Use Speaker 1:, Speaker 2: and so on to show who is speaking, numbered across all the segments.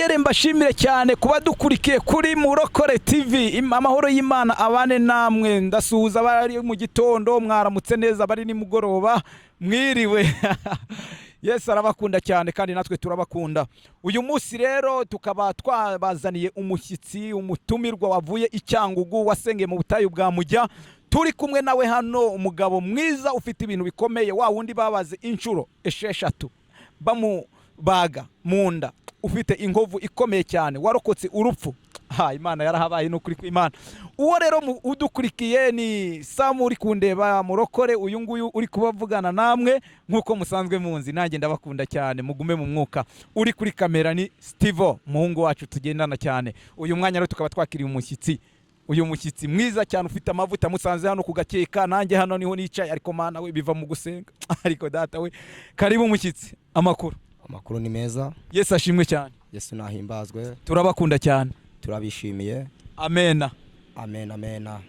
Speaker 1: Nongere mbashimire cyane kuba dukurikiye kuri Murokore TV. Amahoro y'Imana abane namwe. Ndasuhuza abari mu gitondo, mwaramutse neza, abari nimugoroba, mwiriwe. Yesu arabakunda cyane kandi natwe turabakunda. Uyu munsi rero tukaba twabazaniye umushyitsi, umutumirwa wavuye i Cyangugu, wasengeye mu butayu bwa Mujya. Turi kumwe nawe hano, umugabo mwiza ufite ibintu bikomeye, wa wundi babaze inshuro 6 bamubaga mu nda, ufite inkovu ikomeye cyane, warokotse urupfu. Ha, Imana yarahabaye, ni ukuri kw'Imana. Uwo rero udukurikiye ni Samu uri kundeba, murokore uyu nguyu uri kubavugana namwe nk'uko musanzwe munzi. Nanjye ndabakunda cyane, mugume mu mwuka. Uri kuri kamera ni Stivo, umuhungu wacu tugendana cyane. Uyu mwanya rero tukaba twakiriye umushyitsi, uyu mushyitsi mwiza cyane ufite amavuta. Musanze hano ku gakeka, nanjye hano niho nicaye, ariko Mana we, biva mu gusenga. Ariko data we, karibu mushyitsi, amakuru?
Speaker 2: Amakuru ni meza.
Speaker 1: Yesu ashimwe cyane.
Speaker 2: Yesu nahimbazwe.
Speaker 1: Turabakunda cyane.
Speaker 2: Turabishimiye.
Speaker 1: Amena.
Speaker 2: Amen, amena.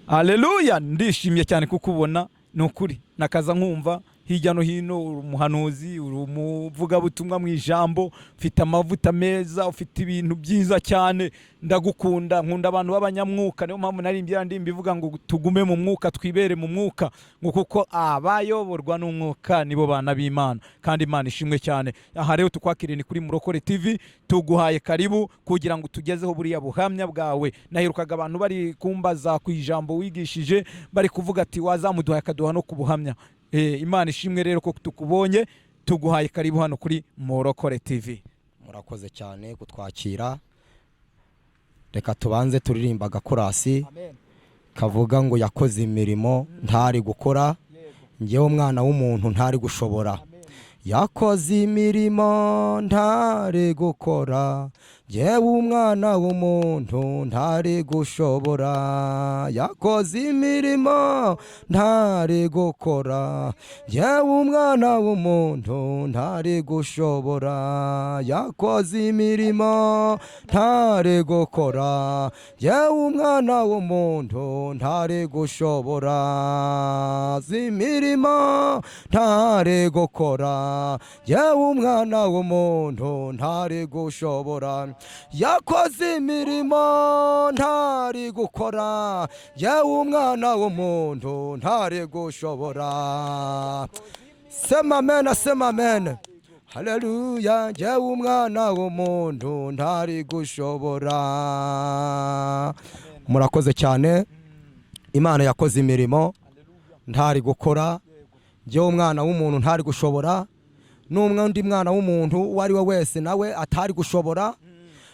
Speaker 1: Haleluya! Ndishimye cyane kukubona, ni ukuri nakaza nkumva hirya no hino uri umuhanuzi, uri umuvugabutumwa mu ijambo, ufite amavuta meza, ufite ibintu byiza cyane. Ndagukunda, nkunda abantu b'abanyamwuka. Niyo mpamvu nari ya ndirimbo ivuga ngo tugume mu mwuka, twibere mu mwuka, ngo kuko abayoborwa n'umwuka nibo bana b'Imana. Kandi Imana ishimwe cyane. Aha rero tukwakiriye ni kuri Murokore TV, tuguhaye karibu kugira ngo tugezeho buriya buhamya bwawe. Naherukaga abantu bari kumbaza ku ijambo wigishije, bari kuvuga ati wazamuduhaye akaduha no ku buhamya. Imana ishimwe rero ko tukubonye, tuguhaye karibu hano kuri Murokore TV.
Speaker 2: Murakoze cyane kutwakira. Reka tubanze turirimba agakorasi kavuga ngo yakoze imirimo ntari gukora, ngewe umwana w'umuntu ntari gushobora. Yakoze imirimo ntari gukora, ngewe umwana w'umuntu ntari gushobora. Yakoze imirimo ntari gukora, ngewe umwana w'umuntu ntari gushobora. Yakoze imirimo ntari gukora, ngewe umwana w'umuntu ntari gushobora. Imirimo ntari gukora, ngewe umwana w'umuntu ntari gushobora. Yakoze imirimo ntari gukora, ngewe umwana w'umuntu ntari gushobora. Sema amen, sema amen, haleluya. Ngewe umwana w'umuntu ntari gushobora. Murakoze cyane. Imana yakoze imirimo ntari gukora, ngewe umwana w'umuntu ntari gushobora, n'undi mwana w'umuntu uwo ari we wese nawe atari gushobora.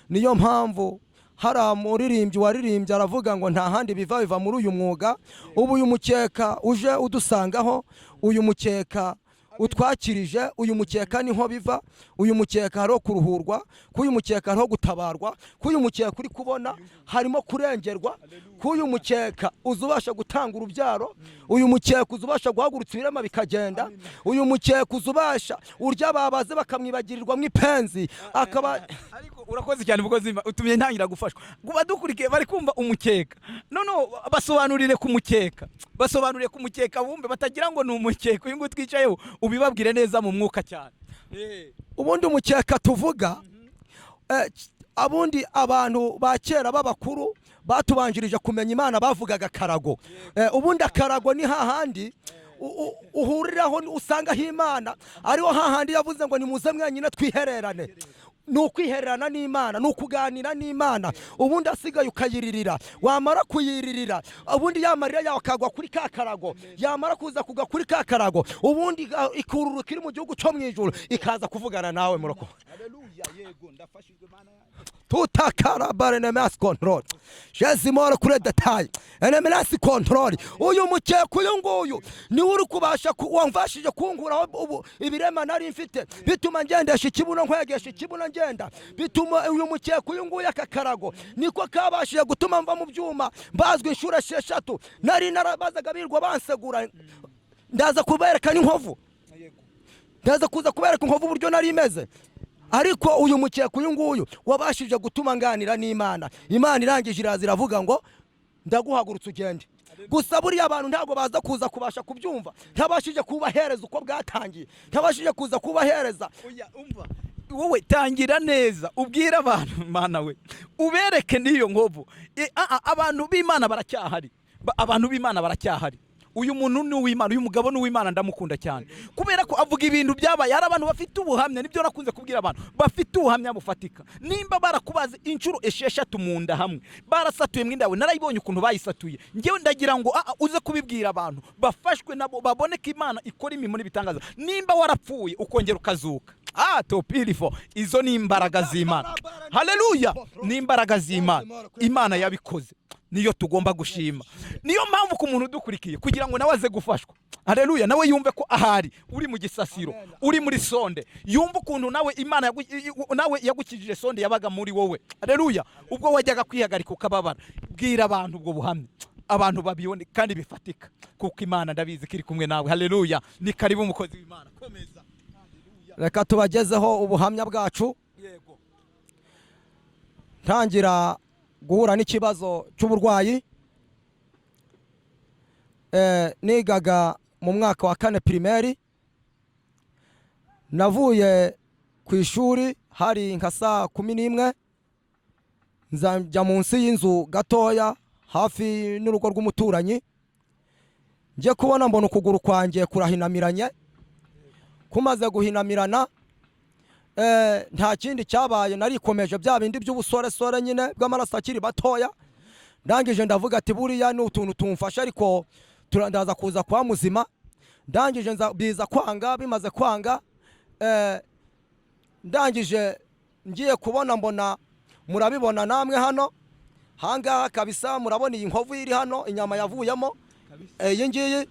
Speaker 2: Niyo mpamvu hari umuririmbyi waririmbye aravuga ngo nta handi biva, biva muri uyu mwuga. Ubu uyu mukeka uje udusangaho, uyu mukeka utwakirije, uyu mukeka niho biva. Uyu mukeka hariho kuruhurwa, k'uyu mukeka hariho gutabarwa, k'uyu mukeka uri kubona harimo kurengerwa, k'uyu mukeka uza ubasha gutanga urubyaro, uyu mukeka uza ubasha guhagurutsa ibirema bikagenda, uyu mukeka uza ubasha urya babaze bakamwibagirirwa ipenzi akaba.
Speaker 1: Ariko urakoze cyane mukozi, utumye ntangira gufashwa. Badukurikiye bari kumva umukeka, noneho basobanurire ku mukeka, basobanurire ku mukeka bumve, batagira ngo ni umukeka uyu nguyu twicayeho. Ubibabwire neza mu mwuka cyane.
Speaker 2: Ubundi umukeka tuvuga, abundi abantu ba kera b'abakuru batubanjirije kumenya Imana bavugaga akarago. Ubundi akarago ni hahandi uhuriraho usangaho Imana, ariho hahandi yavuze ngo nimuze mwenyine twihererane. Ni ukwihererana n'Imana, ni ukuganira n'Imana. Ubundi asigaye ukayiririra, wamara kuyiririra, ubundi ya marira yawe akagwa kuri ka karago. Yamara kuza kugwa kuri ka karago, ubundi ikururuka iri mu gihugu cyo mu ijuru, ikaza kuvugana nawe. Muroko tutakarabarenemasi control jezimoro kuri detaye enemenasi control. Uyu mukeka uyu nguyu niwe uri kubasha wamfashije kunkuraho ubu ibirema nari mfite, bituma ngendesha ikibuno, nkwegesha ikibuno ngenda. Bituma uyu mukeka uyu nguyu, aka karago niko kabashije gutuma mva mu byuma, mbazwa inshuro 6 nari narabazaga birirwa bansegura. Ndaza kubereka n'inkovu, ndaza kuza kubereka inkovu uburyo nari imeze. Ariko uyu mukeka uyu nguyu wabashije gutuma nganira n'Imana. Imana irangije iraza iravuga ngo ndaguhagurutsa ugende. Gusa buriya abantu ntabwo baza kuza kubasha kubyumva ntabashije kubahereza uko bwatangiye, ntabashije kuza kubahereza.
Speaker 1: Oya, umva. Wowe tangira neza, ubwire abantu, Mana we, ubereke n'iyo nkovu. Abantu b'Imana baracyahari. Abantu b'Imana baracyahari. Uyu muntu ni uw'Imana, uyu mugabo ni uw'Imana, ndamukunda cyane kubera ko avuga ibintu byabaye. Hari abantu bafite ubuhamya, nibyo nakunze kubwira abantu bafite ubuhamya bufatika. Nimba barakubaze inshuro 6 mu nda hamwe, barasatuye mu inda yawe, narayibonye ukuntu bayisatuye. Njyewe ndagira ngo uze kubibwira abantu bafashwe nabo, babone ko Imana ikora imirimo n'ibitangaza. Nimba warapfuye ukongera ukazuka, topirifo, izo ni imbaraga z'Imana. Haleluya, ni imbaraga z'Imana. Imana yabikoze, niyo tugomba gushima. Niyo mpamvu ku muntu udukurikiye, kugira ngo nawe aze gufashwa, haleluya, nawe yumve ko ahari uri mu gisasiro, uri muri sonde, yumve ukuntu nawe Imana nawe yagukijije sonde yabaga muri wowe. Haleluya, ubwo wajyaga kwihagarika ukababara. Bwira abantu ubwo buhamya, abantu babibone kandi bifatika, kuko Imana ndabizi ko iri kumwe nawe. Haleluya, ni karibu umukozi w'Imana, komeza.
Speaker 2: Reka tubagezeho ubuhamya bwacu.
Speaker 1: Yego.
Speaker 2: Ntangira guhura n'ikibazo cy'uburwayi, nigaga mu mwaka wa 4 primaire. Navuye ku ishuri hari nka saa 11, nzajya munsi y'inzu gatoya hafi n'urugo rw'umuturanyi. Njye kubona mbona ukuguru kwanjye kurahinamiranye. Kumaze guhinamirana, nta kindi cyabaye, narikomeje bya bindi by'ubusoresore nyine bw'amaraso akiri batoya. Ndangije ndavuga ati buriya ni utuntu tumfasha, ariko ndaza kuza kwa muzima. Ndangije biza kwanga, bimaze kwanga, ndangije ngiye kubona mbona, murabibona namwe hano hangaha kabisa, murabona iyi nkovu iri hano, inyama yavuyemo iyi ngiyi,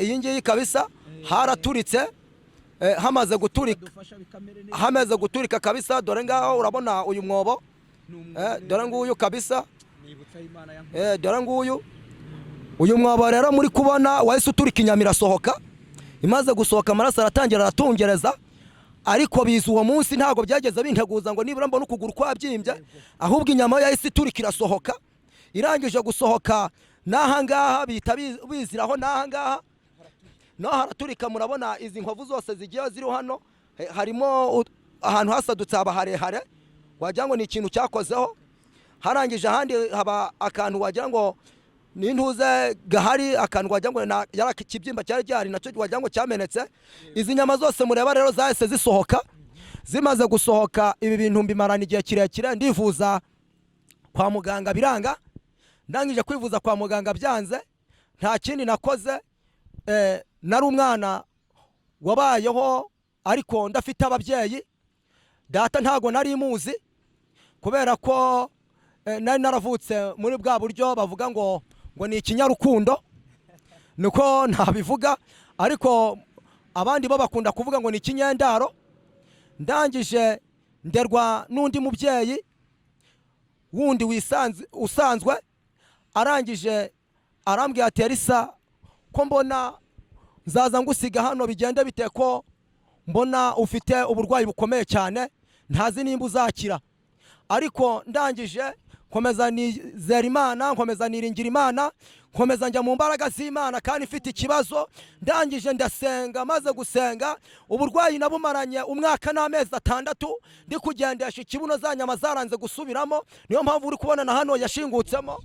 Speaker 2: iyi ngiyi kabisa haraturitse. Hamaze guturika, hamaze guturika kabisa. Dore ngaho urabona uyu mwobo, dore nguyu kabisa, dore nguyu. Uyu mwobo rero muri kubona wahise uturika, inyama irasohoka. Imaze gusohoka amaraso aratangira aratungereza, ariko biza uwo munsi ntabwo byageze binteguza ngo nibura mbona ukuguru kwabyimbye, ahubwo inyama yahise iturika irasohoka. Irangije gusohoka n'aha ngaha bihita biziraho, n'aha ngaha no haraturika. Murabona izi nkovu zose zigiye ziri hano, harimo ahantu hasadutse haba harehare wagira ngo ni ikintu cyakozeho. Harangije ahandi haba akantu wagira ngo ni intuze gahari, akantu wagira ngo yari ikibyimba cyari gihari nacyo wagira ngo cyamenetse. Izi nyama zose mureba rero zahise zisohoka. Zimaze gusohoka, ibi bintu mbimarana igihe kirekire, ndivuza kwa muganga biranga. Ndangije kwivuza kwa muganga byanze, nta kindi nakoze. Nari umwana wabayeho ariko ndafite ababyeyi. Data ntago nari muzi kubera ko nari naravutse muri bwa buryo bavuga ngo ni ikinyarukundo, niko ntabivuga, ariko abandi bo bakunda kuvuga ngo ni ikinyendaro. Ndangije nderwa n'undi mubyeyi wundi usanzwe. Arangije arambwira ati Elisa, ko mbona nzaza ngusiga hano bigende bite, ko mbona ufite uburwayi bukomeye cyane, ntazi nimba uzakira. Ariko ndangije nkomeza nizera Imana, nkomeza niringira Imana, nkomeza njya mu mbaraga z'Imana kandi mfite ikibazo. Ndangije ndasenga, maze gusenga uburwayi nabumaranye umwaka n'amezi 6, ndi kugendesha ikibuno, za nyama zaranze gusubiramo. Niyo mpamvu uri kubona na hano yashingutsemo,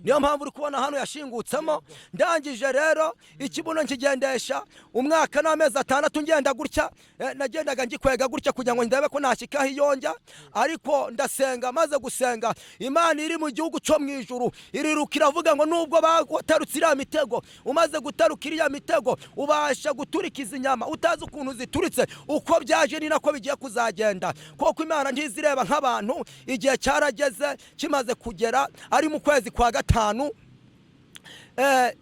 Speaker 2: niyo mpamvu uri kubona hano yashingutsemo. Ndangije rero ikibuno nkigendesha umwaka n'amezi 6, ngenda gutya, nagendaga ngikwega gutya kugira ngo ndebe ko nashyikaho iyonjya. Ariko ndasenga, maze gusenga Imana iri mu gihugu cyo mu ijuru iriruka iravuga ngo nubwo bagutarutse iriya mitego, umaze gutaruka iriya mitego ubasha guturika izi nyama utazi ukuntu zituritse, uko byaje ni nako bigiye kuzagenda, kuko Imana ntizireba nk'abantu. Igihe cyarageze, kimaze kugera ari mu kwezi kwa 5,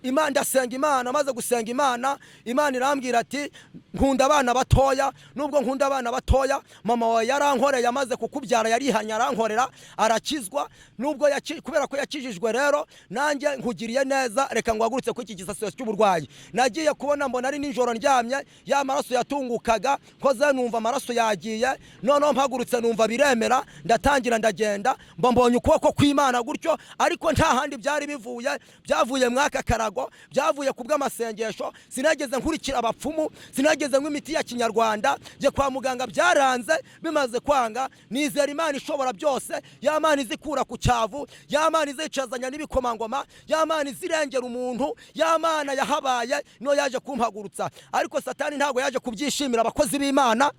Speaker 2: Imana ndasenga Imana, maze gusenga Imana, Imana irambwira ati nkunda abana batoya, nubwo nkunda abana batoya mama wawe yarankoreye, amaze kukubyara yarihanye arankorera arakizwa, nubwo kubera ko yakijijwe rero nanjye nkugiriye neza, reka ngwagurutse ku iki gisasiro cy'uburwayi. Nagiye kubona mbona ari nijoro ndyamye, ya maraso yatungukaga koze numva amaraso yagiye, noneho mpagurutse numva biremera, ndatangira ndagenda, mbonye ukuboko kw'Imana gutyo, ariko nta handi byari bivuye, byavuye mwa aka karago, byavuye ku bw'amasengesho. Sinageze nkurikira abapfumu, sinageze nk'imiti ya kinyarwanda, njye kwa muganga byaranze. Bimaze kwanga, nizera Imana ishobora byose, ya Mana izikura ku cyavu, ya Mana izicazanya n'ibikomangoma, ya Mana izirengera umuntu, ya Mana yahabaye niyo yaje kumpagurutsa. Ariko Satani ntabwo yaje kubyishimira. Abakozi b'Imana,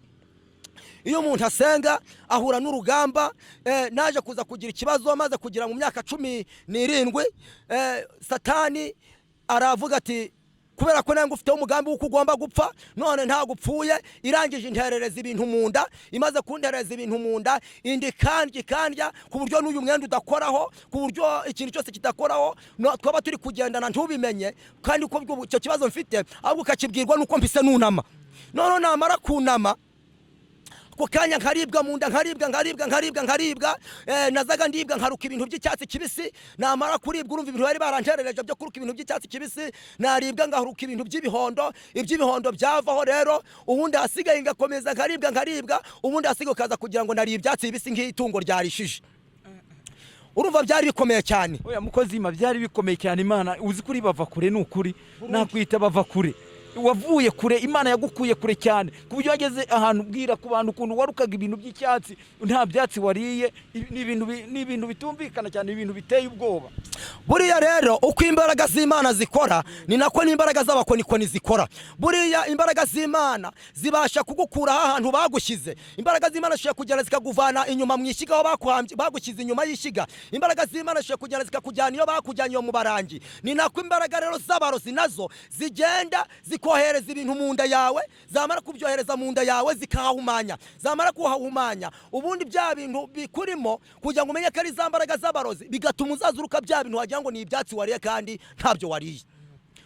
Speaker 2: iyo umuntu asenga ahura n'urugamba. Naje kuza kugira ikibazo maze kugira mu myaka 17. Satani aravuga ati: "Kubera ko nange ufiteho umugambi w'uko ugomba gupfa, none ntabwo upfuye." Irangije interereza ibintu mu nda. Imaze kunterereza ibintu mu nda, indi ikandya, ikandya ku buryo n'uyu mwenda udakoraho, ku buryo ikintu cyose kidakoraho. Twaba turi kugendana ntubimenye kandi ko icyo kibazo mfite, ahubwo ukakibwirwa n'uko mpise nunama. Noneho namara kunama, ako kanya nkaribwa mu nda, nkaribwa, nkaribwa, nkaribwa, nkaribwa. Nazaga ndibwa nkaruka ibintu by'icyatsi kibisi. Namara kuribwa, urumva ibintu bari baranterereje byo kuruka ibintu by'icyatsi kibisi, naribwa ngaruka ibintu by'ibihondo. Iby'ibihondo byavaho rero, ubundi hasigaye ngakomeza nkaribwa, nkaribwa, ubundi hasigaye ukaza kugira ngo nariye ibyatsi bibisi nk'itungo ryarishije. Urumva byari bikomeye cyane.
Speaker 1: Oya mukozi, ima byari bikomeye cyane. Imana uzi kuri bava kure, ni ukuri nakwita bava kure. Wavuye kure, Imana yagukuye kure cyane ku buryo wageze ahantu ubwira ku bantu ukuntu warukaga ibintu by'icyatsi nta byatsi wariye. Ni ibintu bitumvikana cyane, ibintu biteye ubwoba.
Speaker 2: Buriya rero uko imbaraga z'Imana zikora ni nako n'imbaraga z'abakonikoni zikora. Buriya imbaraga z'Imana zibasha kugukuraho ahantu bagushyize. Imbaraga z'Imana zishobora kugenda zikakuvana inyuma mu ishyiga aho bakuhambye, bagushyize inyuma y'ishyiga. Imbaraga z'Imana zishobora kugenda zikakujyana iyo bakujyanye iyo mu barangi. Ni nako imbaraga rero z'abarozi nazo zigenda zikohereza ibintu mu nda yawe. Zamara kubyohereza mu nda yawe zikahahumanya. Zamara kuhahumanya, ubundi bya bintu bikurimo, kugira ngo umenye ko ari za mbaraga z'abarozi, bigatuma uzazuruka bya bintu wagira ngo ni ibyatsi wariye kandi ntabyo wariye.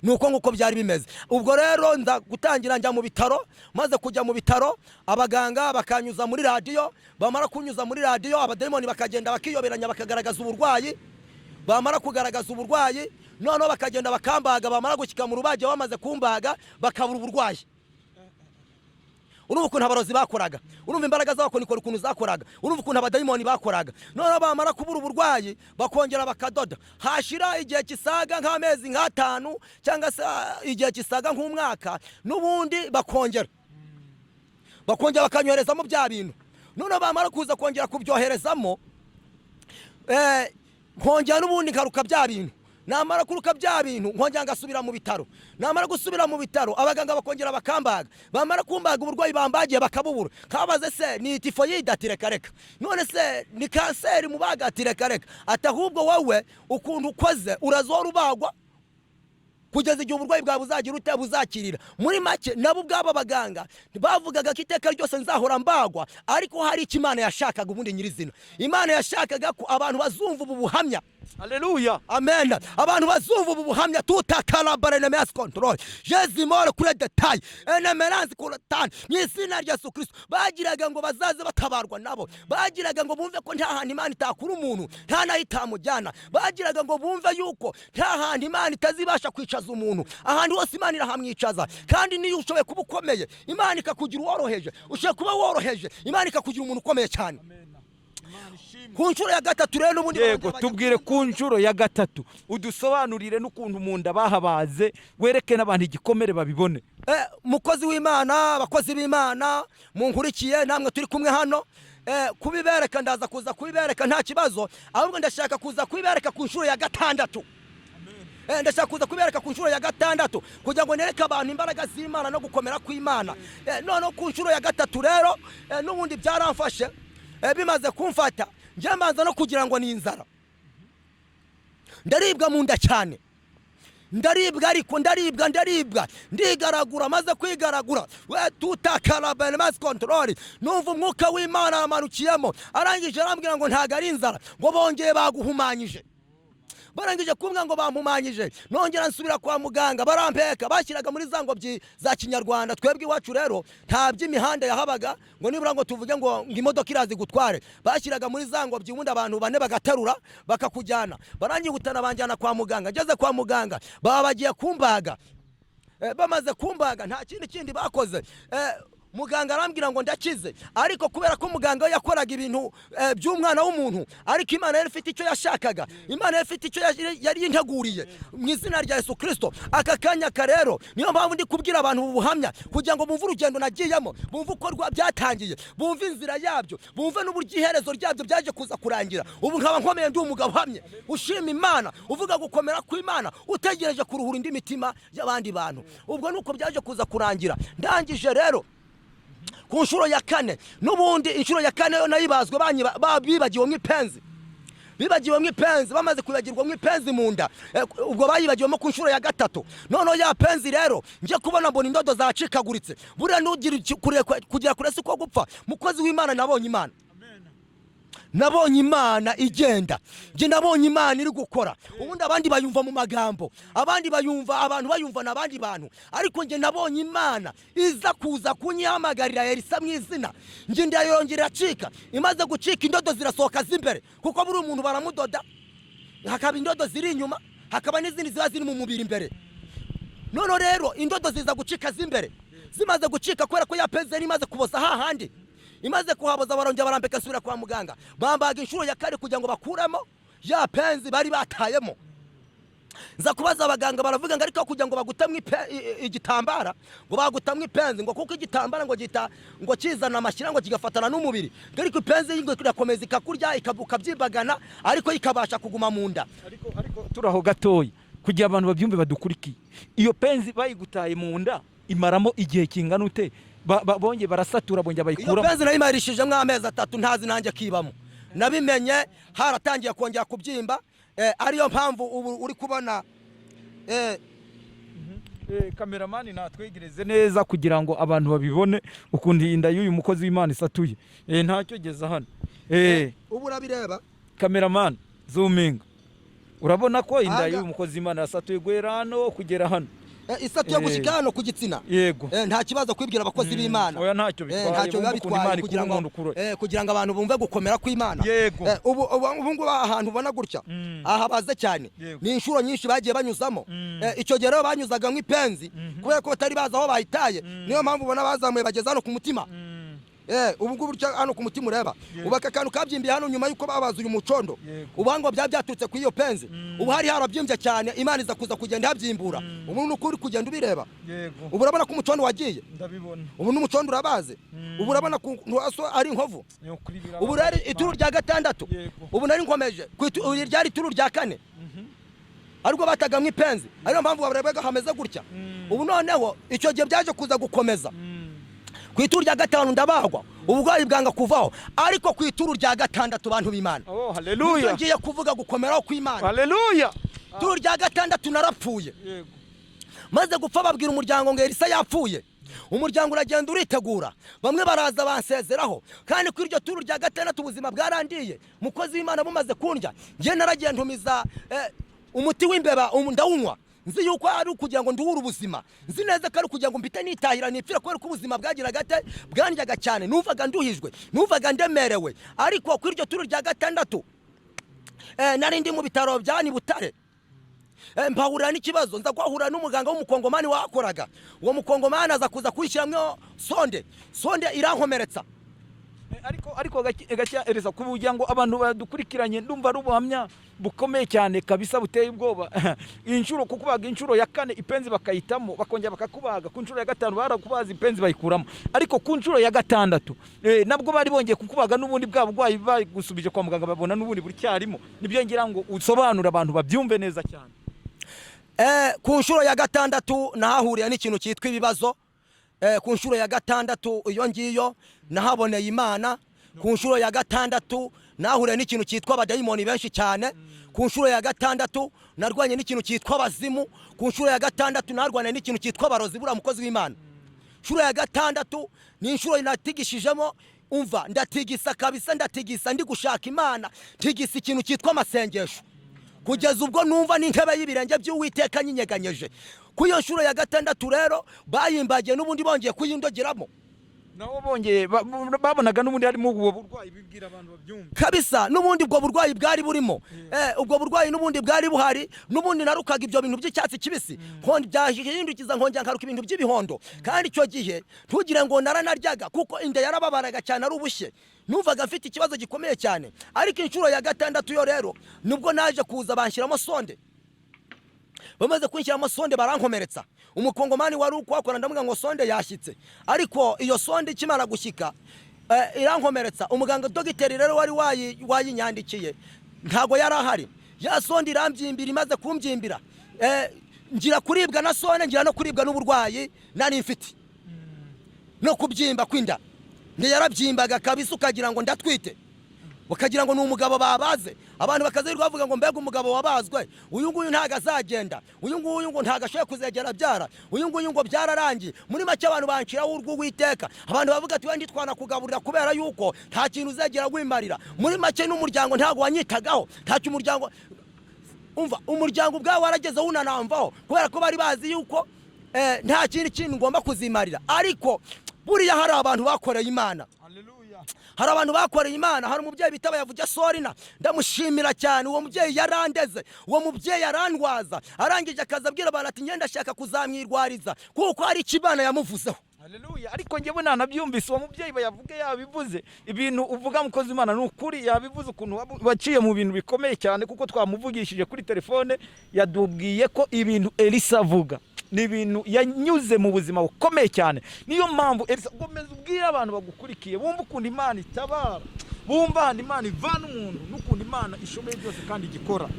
Speaker 2: Ni uko nguko byari bimeze. Ubwo rero nza gutangira njya mu bitaro. Maze kujya mu bitaro, abaganga bakanyuza muri radiyo. Bamara kunyuza muri radiyo, abadayimoni bakagenda bakiyoberanya, bakagaragaza uburwayi. Bamara kugaragaza uburwayi, noneho bakagenda bakambaga. Bamara gushyika mu rubagiro, bamaze kumbaga, bakabura uburwayi. Urumva ukuntu abarozi bakoraga, urumva imbaraga z'abakonikoni ukuntu zakoraga, urumva ukuntu abadayimoni bakoraga. Noneho bamara kubura uburwayi, bakongera bakadoda. Hashira igihe kisaga nk'amezi nk'atanu cyangwa se igihe kisaga nk'umwaka, n'ubundi bakongera bakanyoherezamo bya bintu. Noneho bamara kuza kongera kubyoherezamo, nkongera n'ubundi nkaruka bya bintu. Namara kuruka bya bintu, nkongera ngasubira mu bitaro. Namara gusubira mu bitaro, abaganga bakongera bakambaga. Bamara kumbaga, uburwayi bambagiye bakabubura. Kabaze se ni tifoyide? Ati: "Reka reka." None se ni kanseri mubaga? Ati: "Reka reka." Ati: "Ahubwo wowe ukuntu ukoze, urazora ubagwa kugeza igihe uburwayi bwawe buzagira ute, buzakirira." Muri make, nabo ubwabo abaganga bavugaga ko iteka ryose nzahora mbagwa. Ariko hari icyo Imana yashakaga. Ubundi nyirizina Imana yashakaga ko abantu bazumva ubu buhamya.
Speaker 1: Haleluya.
Speaker 2: Amen. Abantu bazumva ubu buhamya, tutakarabarenemasi control jezimore kuri detail enemeransi kuratani mu izina rya Yesu Kristo. Bagiraga ngo bazaze batabarwa nabo, bagiraga ngo bumve ko nta hantu Imana itakura umuntu, nta naho itamujyana. Bagiraga ngo bumve yuko nta hantu Imana itazibasha kwicaza umuntu. Ahantu hose Imana irahamwicaza. Kandi niyo ushoboye kuba ukomeye, Imana ikakugira uworoheje. Ushoboye kuba woroheje, Imana ikakugira umuntu ukomeye cyane. Ku nshuro ya gatatu rero n'ubundi
Speaker 1: Yego.
Speaker 2: barongera bajya
Speaker 1: Tubwire ku nshuro ya gatatu, udusobanurire n'ukuntu mu nda bahabaze, wereke n'abantu igikomere babibone.
Speaker 2: Mukozi w'Imana, abakozi b'Imana munkurikiye, namwe turi kumwe hano, kubibereka ndaza kuza kubibereka nta kibazo. Ahubwo ndashaka kuza kubibereka ku nshuro ya gatandatu. Ndashaka kuza kubereka ku nshuro ya gatandatu kugira ngo nereke abantu imbaraga z'Imana no gukomera kw'Imana. Noneho ku nshuro ya gatatu rero, n'ubundi byaramfashe. Bimaze kumfata, njye mbanza no kugira ngo ni inzara. Ndaribwa mu nda cyane, ndaribwa, ariko ndaribwa, ndaribwa, ndigaragura. Maze kwigaragura, we tutakarabenemazi control, numva umwuka w'Imana aramanukiyemo. Arangije arambwira ngo ntabwo ari inzara, ngo bongeye baguhumanyije. Barangije kumbwira ngo bampumanyije, nongera nsubira kwa muganga, barampeka. Bashyiraga muri za ngobyi za kinyarwanda. Twebwe iwacu rero nta by'imihanda yahabaga ngo nibura ngo tuvuge ngo imodoka irazi gutware. Bashyiraga muri za ngobyi, ubundi abantu bane bagaterura bakakujyana. Baranyihutana banjyana kwa muganga. Ngeze kwa muganga, baba bagiye kumbaga. Bamaze kumbaga, nta kindi bakoze. Muganga arambwira ngo ndakize, ariko kubera ko muganga we yakoraga ibintu by'umwana w'umuntu, ariko Imana yari ifite icyo yashakaga, Imana yari ifite icyo yari yinteguriye mu izina rya Yesu Kirisito. Aka kanya ka rero niyo mpamvu ndi kubwira abantu ubu buhamya, kugira ngo bumve urugendo nagiyemo, bumve uko byatangiye, bumve inzira yabyo, bumve n'uburyo iherezo ryabyo byaje kuza kurangira. Ubu nkaba nkomeye, ndi umugabo uhamye, ushima Imana, uvuga gukomera kw'Imana, utegereje kuruhura indi mitima y'abandi bantu. Ubwo nuko byaje kuza kurangira. Ndangije rero ku nshuro ya kane, n'ubundi inshuro ya kane yo nayibazwe bibagiwe ipenzi, bibagiwe ipenzi. Bamaze kwibagirwa ipenzi mu nda, ubwo bayibagiwemo ku nshuro ya gatatu. Noneho ya penzi rero njye kubona mbona indodo zacikaguritse. Buriya nugira kugera kure si ko gupfa. Mukozi w'Imana, nabonye Imana, nabonye Imana igenda. Njye nabonye Imana iri gukora. Ubundi abandi bayumva mu magambo, abandi bayumva abantu bayumva n'abandi bantu, ariko njye nabonye Imana iza kuza kunyihamagarira Elisa mu izina. Njye ndayongera iracika. Imaze gucika, indodo zirasohoka z'imbere, kuko buri umuntu baramudoda, hakaba indodo ziri inyuma, hakaba n'izindi ziba ziri mu mubiri imbere. None rero indodo ziza gucika z'imbere. Zimaze gucika, kubera ko ya penzi yari imaze kuboza hahandi, imaze kuhaboza, barongera barambeka, nsubira kwa muganga, bambaga inshuro ya kane kugira ngo bakuremo ya penzi bari batayemo. Nza kubaza abaganga, baravuga ngo ariko kugira ngo bagutamwe igitambara, ngo bagutamwe ipenzi, ngo kuko igitambara ngo gihita ngo kizana amashyira, ngo kigafatana n'umubiri, ngo ariko ipenzi ngo irakomeza ikakurya, ukabyimbagana, ariko ikabasha kuguma mu nda.
Speaker 1: Ariko turaho gatoya kugira abantu babyumve badukurikiye. Iyo penzi bayigutaye mu nda imaramo igihe kingana ute? Bongeye barasatura, bongera
Speaker 2: Iyo
Speaker 1: bayikuramo?
Speaker 2: penzi nayimarishijemo amezi 3, ntazi nanjye kibamo. Nabimenye haratangiye kongera kubyimba, ariyo mpamvu ubu uri kubona
Speaker 1: Kameramani natwegereze neza kugira ngo abantu babibone ukuntu iyi nda y'uyu mukozi w'Imana isatuye. Ntacyo, geza hano.
Speaker 2: Ubu urabireba.
Speaker 1: Kameramani, zoominga, urabona ko inda
Speaker 2: Aha.
Speaker 1: y'uyu mukozi w'Imana yasatuye guhera hano kugera hano.
Speaker 2: Isatuye gushika hano ku gitsina.
Speaker 1: Yego.
Speaker 2: Nta kibazo kwibwira abakozi b'Imana.
Speaker 1: Oya, ntacyo bitwaye.
Speaker 2: Ntacyo biba
Speaker 1: Bumve ukuntu
Speaker 2: bitwaye
Speaker 1: Imana
Speaker 2: kugira
Speaker 1: ikura
Speaker 2: ngo
Speaker 1: umuntu kure.
Speaker 2: Kugira ngo abantu bumve gukomera kw'Imana. Ubu ngubu ahantu ubona gutya, aha baze cyane, ni inshuro nyinshi bagiye banyuzamo. Icyo gihe rero banyuzaga nk'ipenzi, kubera ko batari bazi aho bayitaye, niyo mpamvu ubona bazamuye bageze hano ku mutima. Ubu ngubu utya hano ku mutima ureba, ubu aka kantu kabyimbiye hano nyuma y'uko babaze uyu mucondo, ubu ngo byaba byaturutse kuri iyo penzi. Ubu hari harabyimbye cyane, Imana iza kuza kugenda ihabyimbura. Ubu ni uko uri kugenda ubireba. Ubu urabona ko umucondo wagiye.
Speaker 1: Ndabibona.
Speaker 2: Ubu n'umucondo urabaze. Ubu urabona ku aso ari inkovu.
Speaker 1: Ni ukuri birababaje.
Speaker 2: Ubu rero ituru rya gatandatu, ubu nari nkomeje iri ryari ituru rya kane, ariko batagamo ipenzi, ariyo mpamvu barebaga hameze gutya. Ubu noneho icyo gihe byaje kuza gukomeza, ku ituru rya gatanu ndabagwa, uburwayi bwanga kuvaho, ariko ku ituru rya gatandatu, bantu b'Imana,
Speaker 1: Oh,
Speaker 2: nibyo
Speaker 1: haleluya.
Speaker 2: ngiye kuvuga gukomeraho kw'Imana.
Speaker 1: Haleluya.
Speaker 2: Ituru rya gatandatu narapfuye. Maze gupfa, babwira umuryango ngo Elisa yapfuye. Umuryango uragenda uritegura, bamwe baraza bansezeraho. Kandi kuri iryo turu rya gatandatu ubuzima bwarandiye, mukozi w'Imana, bumaze kundya. Njye naragiye ntumiza umuti w'imbeba, ndawunywa, nzi yuko ari ukugira ngo nduhure ubuzima, nzi neza ko ari ukugira ngo mpite nitahira nipfira, kubera ko ubuzima bwagiraga ate, bwandyaga cyane, numvaga nduhijwe, numvaga ndemerewe. Ariko kuri iryo turu rya gatandatu nari ndi mu bitaro bya Butare, mpahurira n'ikibazo, nza guhahurira n'umuganga w'umukongomani wahakoraga. Uwo mukongomani aza kuza kuyishyiramo sonde, sonde irankomeretsa.
Speaker 1: Ariko gake Elisa, kugira ngo abantu badukurikiranye, ndumva ari ubuhamya bukomeye cyane kabisa, buteye ubwoba. Inshuro kukubaga inshuro ya kane ipenzi bakayitamo, bakongera bakakubaga ku nshuro ya gatanu, barakubaza ipenzi bayikuramo, ariko ku nshuro ya gatandatu nabwo bari bongeye kukubaga, n'ubundi bwa burwayi bagusubije kwa muganga babona n'ubundi buracyarimo. Nibyo ngira ngo usobanure abantu babyumve neza cyane.
Speaker 2: Ku nshuro ya gatandatu nahahuriye n'ikintu cyitwa ibibazo. Ku nshuro ya gatandatu iyo ngiyo nahaboneye Imana. Ku nshuro ya gatandatu nahuriye n'ikintu cyitwa abadayimoni benshi cyane. Ku nshuro ya gatandatu narwanye n'ikintu cyitwa abazimu. Ku nshuro ya gatandatu narwanye n'ikintu cyitwa abarozi. Buriya mukozi w'Imana, inshuro ya gatandatu ni inshuro natigishijemo. Umva, ndatigisa kabisa, ndatigisa ndi gushaka Imana, ntigisa ikintu cyitwa amasengesho kugeza ubwo numva n'intebe y'ibirenge by'Uwiteka nyinyeganyeje. Ku iyo nshuro ya gatandatu rero bayimbagiye n'ubundi bongeye kuyindogeramo.
Speaker 1: Nabo bongeye babonaga n'ubundi harimo ubwo burwayi, bibwira abantu babyumva.
Speaker 2: Kabisa, n'ubundi ubwo burwayi bwari burimo. Ubwo burwayi n'ubundi bwari buhari, n'ubundi narukaga ibyo bintu by'icyatsi kibisi, byahindukiza nkongera nkaruka ibintu by'ibihondo. Kandi icyo gihe ntugire ngo naranaryaga, kuko inda yarababaraga cyane, ari ubushye, numvaga mfite ikibazo gikomeye cyane. Ariko inshuro ya gatandatu yo rero nubwo naje kuza banshyiramo sonde. Bamaze kunshyiramo sonde barankomeretsa. Umukongomani wari ukuhakora ndamubwira ngo sonde yashyitse, ariko iyo sonde ikimara gushyika irankomeretsa. Umuganga dogiteri rero wari wayinyandikiye ntago yari ahari. Ya sonde irambyimbira. Imaze kumbyimbira, ngira kuribwa na sonde, ngira no kuribwa n'uburwayi nari mfite no kubyimba kw'inda. Ntiyarabyimbaga kabisa, ukagira ngo ndatwite, ukagira ngo ni umugabo babaze. Abantu bakazirirwa bavuga ngo mbega umugabo wabazwe, uyu nguyu ntabwo azagenda, uyu nguyu ngo ntabwo ashoboye kuzegera abyara, uyu nguyu ngo byararangiye. Muri make abantu banciraho urw'Uwiteka. Abantu bavuga ati wenda twanakugaburira kubera yuko nta kintu uzegera wimarira. Muri make n'umuryango ntabwo wanyitagaho, ntacyo umuryango umva, umuryango ubwawe warageze wunanamvaho kubera ko bari bazi yuko nta kindi kintu ngomba kuzimarira. Ariko buriya hari abantu bakoreye Imana. Hari abantu bakoreye Imana. Hari umubyeyi bita Bayavuge Sorina, ndamushimira cyane. Uwo mubyeyi yarandeze, uwo mubyeyi arandwaza, arangije akaza abwira abantu ati ngenda ashaka kuzamwirwariza kuko hari icyo Imana yamuvuzeho.
Speaker 1: Haleluya! Ariko njyewe nanabyumvise, uwo mubyeyi bayavuge yabivuze. Ibintu uvuga, mukozi Imana, ni ukuri, yabivuze ukuntu waciye mu bintu bikomeye cyane, kuko twamuvugishije kuri telefone, yadubwiye ko ibintu Elisa avuga ni ibintu yanyuze mu buzima bukomeye cyane. Niyo mpamvu Elisa, komeza ubwire abantu bagukurikiye bumva ukuntu Imana itabara, bumva ahantu Imana ivana umuntu n'ukuntu Imana ishoboye byose kandi igikora.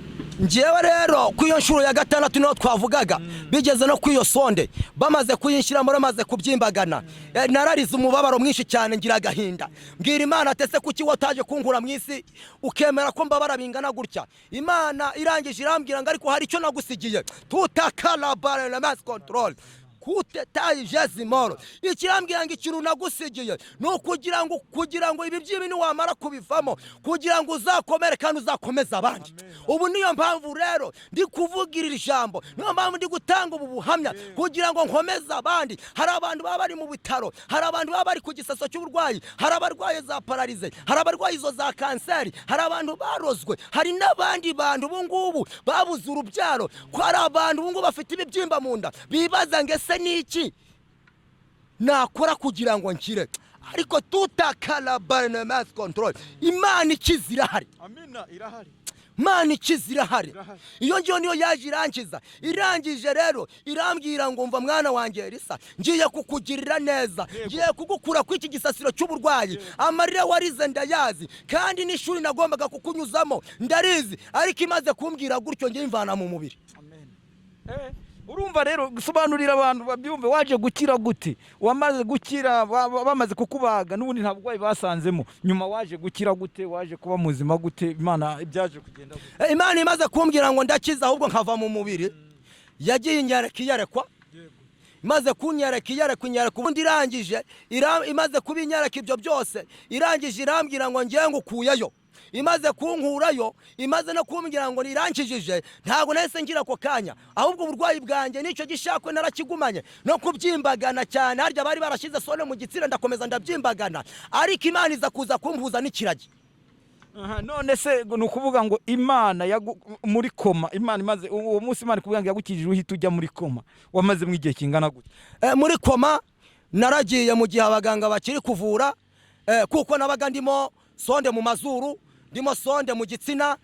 Speaker 2: Njyewe rero ku iyo nshuro ya gatandatu niho twavugaga, bigeze no ku iyo sonde bamaze kuyinshyiramo, bamaze kubyimbagana, nararize umubabaro mwinshi cyane, ngira agahinda, mbwira Imana ati ese kuki wataje kunkura mu isi ukemera ko mbabara bingana gutya? Imana irangije irambwira ngo ariko hari icyo nagusigiye, tutakarabaremasi control kutetayijezimoro. Ikirambwira ngo ikintu nagusigiye ni ukugira ngo ibi by'ibi niwamara kubivamo, kugira ngo uzakomere kandi uzakomeze abandi. Ubu niyo mpamvu rero ndi kuvugira iri jambo, niyo mpamvu ndi gutanga ubu buhamya, kugira ngo nkomeze abandi. Hari abantu baba bari mu bitaro, hari abantu baba bari ku gisaso cy'uburwayi, hari abarwaye za pararize, hari abarwaye izo za kanseri, hari abantu barozwe, hari n'abandi bantu ubu ngubu babuze urubyaro, ko hari abantu ubu ngubu bafite ibibyimba mu nda bibaza ngo ese ni iki nakora kugira ngo nkire? Ariko tutakarabanemasi control, Imana ikiza irahari.
Speaker 1: Amina, irahari.
Speaker 2: Imana ikiza irahari.
Speaker 1: Irahari.
Speaker 2: Iyo ngiyo niyo yaje irangiza. Irangije rero irambwira ngo mva mwana wanjye Elisa, ngiye kukugirira neza, ngiye kugukura kuri iki gisasiro cy'uburwayi. Amarira warize ndayazi, kandi n'ishuri nagombaga kukunyuzamo ndarizi. Ariko imaze kumbwira gutyo, ngiye imvana mu mubiri.
Speaker 1: Amen. Urumva rero, gusobanurira abantu babyumve, waje gukira gute? Wamaze gukira, bamaze kukubaga n'ubundi nta burwayi basanzemo, nyuma waje gukira gute? Waje kuba muzima gute? Imana ibyaje kugenda gute?
Speaker 2: Imana imaze kumbwira ngo ndakiza ahubwo nkava mu mubiri, yagiye inyereka iyerekwa. Imaze kunyereka iyerekwa, inyereka ubundi, irangije imaze kubinyereka ibyo byose, irangije irambwira ngo ngiye ngukuyeyo. Imaze kunkurayo, imaze no kumbwira ngo irankijije, ntabwo nahise ngira ako kanya, ahubwo uburwayi bwanjye n'icyo gishakwe narakigumanye no kubyimbagana cyane. Harya bari barashyize sonde mu gitsina, ndakomeza ndabyimbagana, ariko Imana iza kuza kumpuza n'ikiragi.
Speaker 1: Aha, none se ni ukuvuga ngo Imana muri koma, Imana imaze uwo munsi Imana ikubwira ngo yagukijije, uhita ujya muri koma, wamazemo igihe kingana gute?
Speaker 2: Muri koma naragiye mu gihe abaganga bakiri kuvura, kuko nabaga ndimo sonde mu mazuru, ndimo sonde mu gitsina,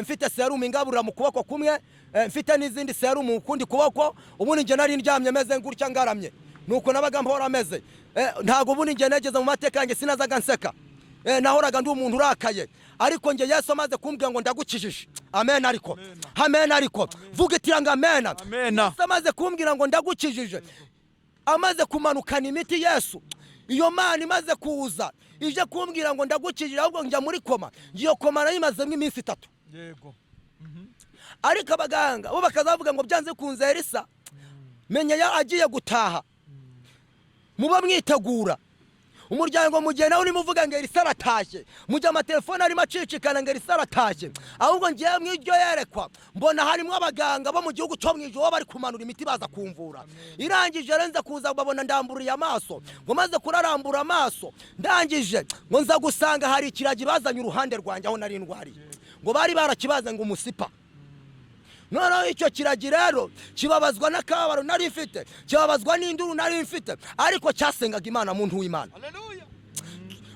Speaker 2: mfite serumu ingaburira mu kuboko kumwe, mfite n'izindi serumu mu kundi kuboko. Ubundi njye nari ndyamye meze gutya ngaramye, nuko nabaga mpora ameze. Ntabwo ubundi njye negeze mu mateka yanjye sinazaga nseka. Nahoraga ndi umuntu urakaye. Ariko njye Yesu amaze kumbwira ngo ndagukijije, amen, ariko amen, ariko vuga itiranga amen.
Speaker 1: Amena.
Speaker 2: Yesu amaze kumbwira ngo ndagukijije, amaze kumanukana imiti, Yesu iyo Mana imaze kuza ije kumbwira ngo ndagukijije, ahubwo njya muri koma. Iyo koma nayimazemo iminsi 3. Ariko abaganga bo bakazavuga ngo byanze kunze Elisa menya ya agiye gutaha, muba mwitegura. Umuryango mu gihe nawe urimo uvuga ngo Elisa aratashye, mu gihe amatelefone arimo acicikana ngo Elisa aratashye, ahubwo ngewe mu iryo yerekwa mbona harimo abaganga bo mu gihugu cyo mu ijuru bari kumanura imiti baza kumvura. Irangije rero nza kuza babona ndamburiye amaso, ngo maze kurarambura amaso ndangije ngo nza gusanga hari ikiragi bazanye uruhande rwanjye aho nari ndwariye, ngo bari barakibaze ngo umusipa. Noneho icyo kiragi rero kibabazwa n'akababaro nari mfite, kibabazwa n'induru nari mfite, ariko cyasengaga Imana, muntu w'Imana.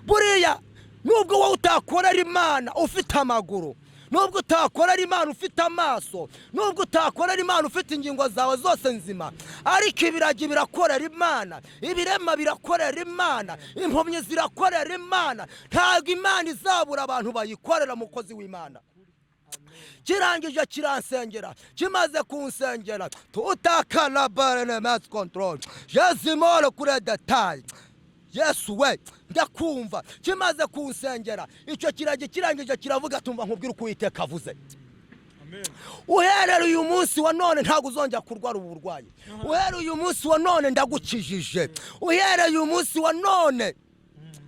Speaker 2: Buriya nubwo wowe utakorera Imana ufite amaguru, nubwo utakorera Imana ufite amaso, nubwo utakorera Imana ufite ingingo zawe zose nzima, ariko ibiragi birakorera Imana, ibirema birakorera Imana, impumyi zirakorera Imana. Ntabwo Imana izabura abantu bayikorera, mukozi w'Imana. Kirangije kiransengera, kimaze kunsengera tutakarabarene masi control jezimoro kure detaye. Yesu we, ndakumva. Kimaze kunsengera icyo kiragi kirangije kiravuga, tumva nkubwira uko Uwiteka avuze: uhereye uyu munsi wa none ntabwo uzongera kurwara ubu burwayi. Uhereye uyu munsi wa none ndagukijije. Uhereye uyu munsi wa none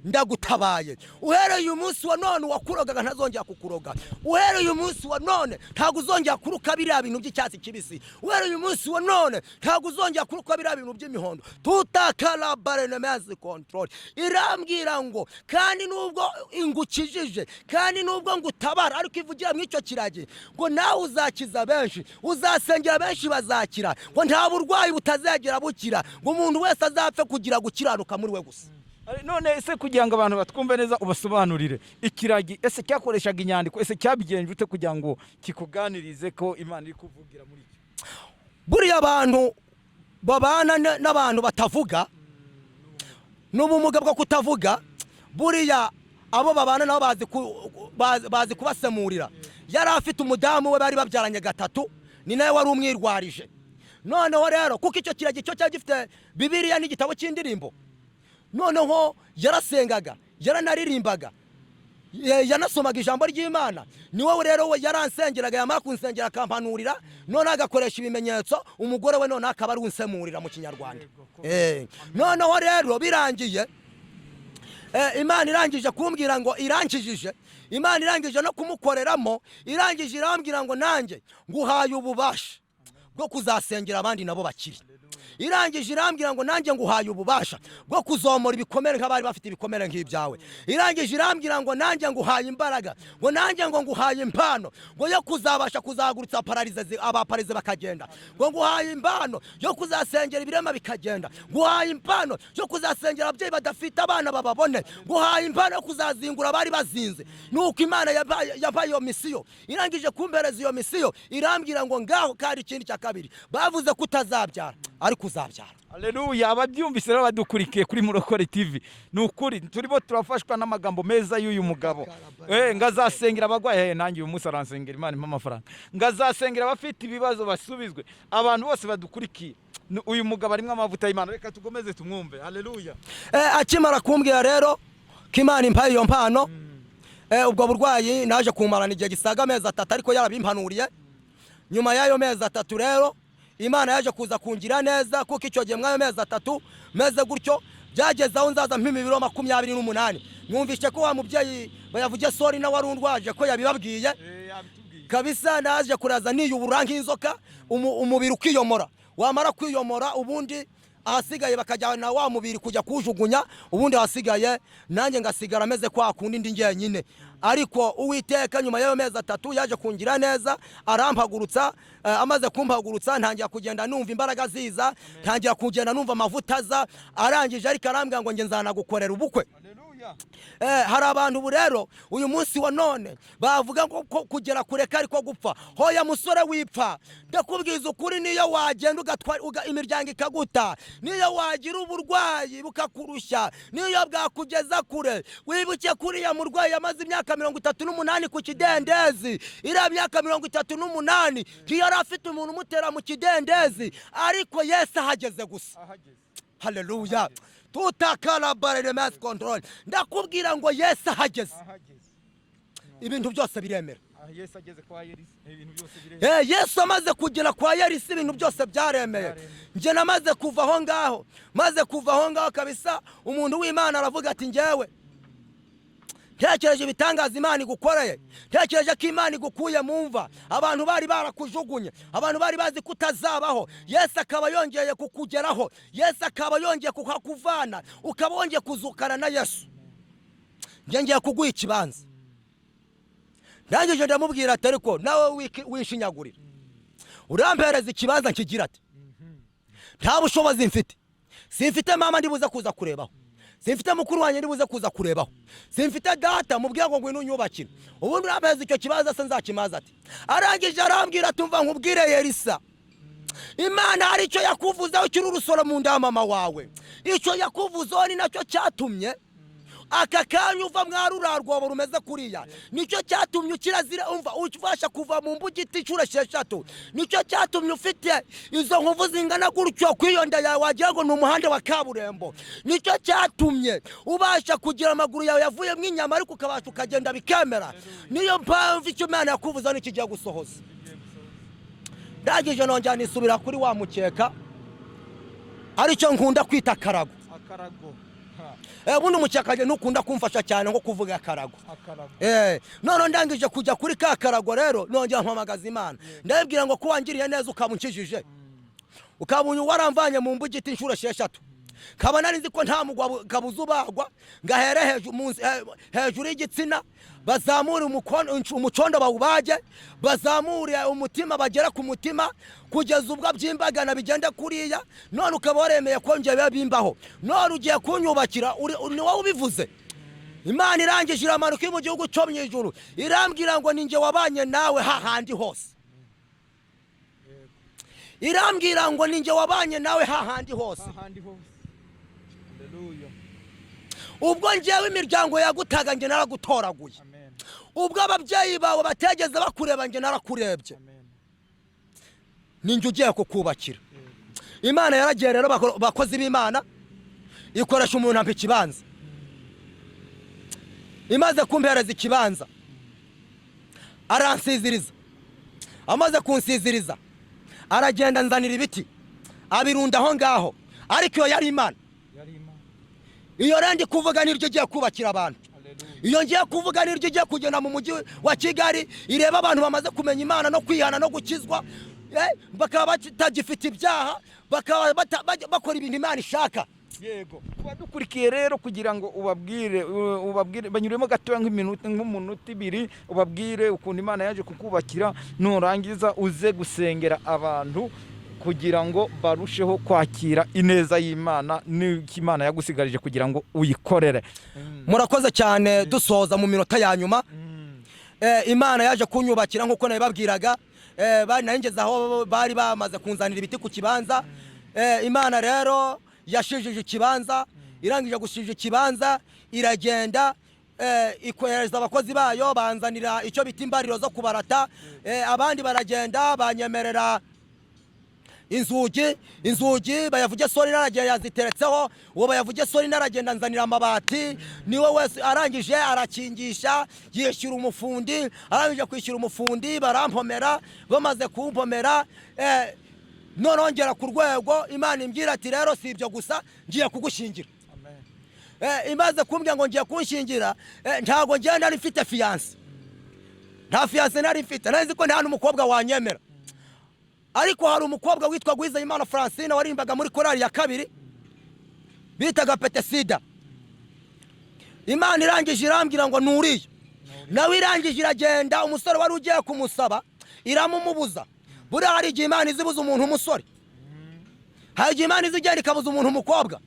Speaker 2: ndagutabaye. Uhereye uyu munsi wa none uwakurogaga ntazongera kukuroga. Uhereye uyu munsi wa none ntabwo uzongera kuruka biriya bintu by'icyatsi kibisi. Uhereye uyu munsi wa none ntabwo uzongera kuruka biriya bintu by'imihondo. Tutakarabarenemezi control. Irambwira ngo kandi nubwo ingukijije, kandi nubwo ngutabara, ariko ivugira mu icyo kiragi ngo nawe uzakiza benshi, uzasengera benshi bazakira, ngo nta burwayi butazagera bukira, ngo umuntu wese azapfe kugira gukiranuka muri we gusa.
Speaker 1: None ese kugira ngo abantu batwumve neza ubasobanurire, ikiragi ese cyakoreshaga inyandiko? Ese cyabigenje ute kugira ngo kikuganirize ko Imana iri kuvugira muri cyo?
Speaker 2: Buriya abantu babana n'abantu batavuga n'ubumuga bwo kutavuga, buriya abo babana nabo bazi kubasemurira. Yari afite umudamu we bari babyaranye gatatu, ni nawe wari umwirwarije. Noneho rero kuko icyo kiragi cyo cyari gifite Bibiliya n'igitabo cy'indirimbo, noneho yarasengaga, yaranaririmbaga, yanasomaga ijambo ry'Imana. Ni wowe rero we yaransengeraga, yamara kunsengera akampanurira, noneho agakoresha ibimenyetso, umugore we noneho akaba ari unsemurira mu Kinyarwanda. Noneho rero birangiye, Imana irangije kumbwira ngo irankijije, Imana irangije no kumukoreramo, irangije irambwira ngo nanjye nguhaye ububasha bwo kuzasengera abandi nabo bakiri. Irangije irambwira ngo nanjye nguhaye ububasha bwo kuzomora ibikomere nk'abari bafite ibikomere nk'ibyawe. Irangije irambwira ngo nanjye nguhaye imbaraga, ngo nanjye ngo nguhaye impano ngo yo kuzabasha kuzahagurutsa paralysé, abaparalysé bakagenda, ngo nguhaye impano yo kuzasengera ibirema bikagenda, nguhaye impano yo kuzasengera ababyeyi badafite abana bababone, nguhaye impano yo kuzazingura abari bazinze. Nuko Imana yabaye iyo mission. Irangije kumpereza iyo mission, irambwira ngo ngaho kandi ikindi cya kabiri, bavuze ko utazabyara ariko uzabyara.
Speaker 1: Haleluya! Ababyumvise rero badukurikiye kuri Murokore TV, ni ukuri turimo turafashwa n'amagambo meza y'uyu mugabo. Ngazasengera abagwayi, nanjye uyu munsi aransengera, Imana impa amafaranga. Ngazasengera abafite ibibazo basubizwe. Abantu bose badukurikiye, uyu mugabo arimo amavuta y'Imana, reka tugomeze tumwumve. Haleluya!
Speaker 2: Akimara kumbwira rero ko Imana impaye iyo mpano, ubwo burwayi naje kumarana igihe gisaga amezi 3, ariko yarabimpanuriye. Nyuma y'ayo mezi 3 rero Imana yaje kuza kungira neza, kuko icyo gihe mw'ayo mezi 3 meze gutyo byageze aho nzaza mpima ibiro 28. Mwumvishe ko wa mubyeyi bayavuge sori nawe wari undwaje ko yabibabwiye kabisa. Naje kuraza niyubura nk'inzoka, umubiri ukiyomora, wamara kwiyomora ubundi ahasigaye bakajyana wa mubiri kujya kuwujugunya, ubundi ahasigaye nanjye ngasigara ameze kwa kundi ndi njyenyine. Ariko Uwiteka nyuma y'ayo mezi 3 yaje kungira neza, arampagurutsa. Amaze kumpagurutsa ntangira kugenda numva imbaraga ziza, ntangira kugenda numva amavuta aza. Arangije ariko arambwira ngo njye nzanagukorera ubukwe. Hari abantu ubu rero uyu munsi wa none bavuga ngo ko kugera kure kari ko gupfa. Hoya musore, wipfa, ndakubwiza ukuri, niyo wagenda imiryango ikaguta, niyo wagira uburwayi bukakurushya, niyo bwakugeza kure, wibuke kuriya murwayi yamaze imyaka 38 ku kidendezi. Iriya myaka 38 ntiyari afite umuntu umutera mu kidendezi, ariko Yesu ahageze gusa. Haleluya! Tutakarabarere mass control. Ndakubwira ngo Yesu ahageze ibintu byose biremera.
Speaker 1: Yesu ageze kwa Elisa, ibintu byose biremeye.
Speaker 2: Yesu amaze kugera kwa Elisa, ibintu byose byaremeye. Njye namaze kuva aho ngaho, maze kuva aho ngaho kabisa, umuntu w'Imana aravuga ati: "Njyewe ntekereje ibitangaza Imana igukoreye, ntekereje ko Imana igukuye mu mva, abantu bari barakujugunye, abantu bari bazi ko utazabaho, Yesu akaba yongeye kukugeraho, Yesu akaba yongeye kuhakuvana, ukaba wongeye kuzukana na Yesu, njye ngiye kuguha ikibanza." Ndangije ndamubwira ati: "Ariko nawe wishinyagurira, urampereza ikibanza nkigira ati nta bushobozi mfite, simfite mama ndibuze kuza kurebaho, simfite mukuru wanjye ndibuze kuza kurebaho, simfite data mubwira ngo ngwino unyubakire. Ubundi urampereza icyo kibanza se nzakimaza?" Ati arangije arambwira ati: "Umva nkubwire Elisa, Imana hari icyo yakuvuzeho kiri urusoro mu nda ya mama wawe. Icyo yakuvuzeho ni nacyo cyatumye aka kanya uva mwarura rwobo rumeze kuriya, nicyo cyatumye ukirazira, umva, ubasha kuva mu mbugiti inshuro 6, nicyo cyatumye ufite izo nkovu zingana gutyo ku iyo nda yawe, wagira ngo ni umuhanda wa kaburimbo, nicyo cyatumye ubasha kugira amaguru yawe yavuyemo inyama, ariko ukabasha ukagenda bikemera. Niyo mpamvu icyo Imana yakuvuzeho nicyo gusohoza." Ndangije nongera nisubira kuri wa mukeka, aricyo nkunda kwita akarago.
Speaker 1: Akarago.
Speaker 2: Ubundi umukeka njye ntukunda kumfasha cyane nko kuvuga akarago.
Speaker 1: Akarago.
Speaker 2: None ndangije kujya kuri ka karago rero, nongera mpamagaza Imana, ndabibwira ngo: "Ko wangiriye neza, ukaba unkijije, ukaba waramvanye mu mbugiti inshuro 6, nkaba nari nzi ko nta mugabo kabuza ubagwa ngahere hejuru hejuru y'igitsina, bazamure umucondo bawubage, bazamure umutima bagere ku mutima kugeza ubwo byimbagana bigenda kuriya, none ukaba waremeye ko njye biba bimbaho, none ugiye kunyubakira, ni wowe ubivuze." Imana irangije iramanuka iri mu gihugu cyo mu ijuru, irambwira ngo: "Ni njye wabanye nawe hahandi hose." Irambwira ngo: "Ni njye wabanye nawe hahandi hose."
Speaker 1: Ahandi hose. Haleluya.
Speaker 2: "Ubwo njyewe imiryango yagutaga, njye naragutoraguye."
Speaker 1: Amen.
Speaker 2: "Ubwo ababyeyi bawe bategeze bakureba, njye narakurebye."
Speaker 1: Amen.
Speaker 2: "Ni njye ugiye kukubakira." Imana yaragiye rero, bakozi b'Imana, ikoresha umuntu ampa ikibanza. Imaze kumpereza ikibanza, aransiziriza. Amaze kunsiziriza, aragenda nzanira ibiti, abirunda aho ngaho. Ariko iyo yari Imana.
Speaker 1: Yari Imana.
Speaker 2: Iyo rero ndi kuvuga niryo igiye kubakira abantu.
Speaker 1: Haleluya.
Speaker 2: Iyo ngiye kuvuga niryo igiye kugenda mu mujyi wa Kigali, ireba abantu bamaze kumenya Imana no kwihana no gukizwa, bakaba batagifite ibyaha, bakaba bakora ibintu Imana ishaka.
Speaker 1: Yego, kuba dukurikiye rero, kugira ngo ubabwire banyuremo gatoya nk'iminota, nk'umunota ibiri, ubabwire ukuntu Imana yaje kukubakira, nurangiza uze gusengera abantu kugira ngo barusheho kwakira ineza y'Imana n'icyo Imana yagusigarije kugira ngo uyikorere.
Speaker 2: Murakoze cyane. Dusoza mu minota ya nyuma, Imana yaje kunyubakira nk'uko nabibabwiraga. Bari nari ngeze aho bari bamaze kunzanira ibiti ku kibanza. Imana rero yashijije ikibanza. Irangije gushija ikibanza, iragenda ikohereza abakozi bayo, banzanira icyo bita imbariro zo kubarata. Abandi baragenda banyemerera inzugi. Inzugi bayavuge sori naragenda yaziteretseho. Uwo bayavuge sori naragenda nzanira amabati, niwe wese. Arangije arakingisha, yishyura umufundi. Arangije kwishyura umufundi, barampomera. Bamaze kumpomera, noneho ngera ku rwego Imana imbwira ati: "Rero si ibyo gusa, ngiye kugushyingira."
Speaker 1: Amen.
Speaker 2: Imaze kumbwira ngo ngiye kunshingira, ntabwo ngenda nari mfite fiancée, nta fiancée nari mfite. Nari nzi ko nta n'umukobwa wanyemera, ariko hari umukobwa witwa Gwizeyimana Francine warimbaga muri korali ya kabiri bitaga Petesida. Imana irangije irambwira ngo nuriye nawe. Irangije iragenda, umusore wari ugiye kumusaba iramumubuza. Buriya hari igihe Imana izibuza umuntu umusore, hari igihe Imana iza igenda ikabuza umuntu umukobwa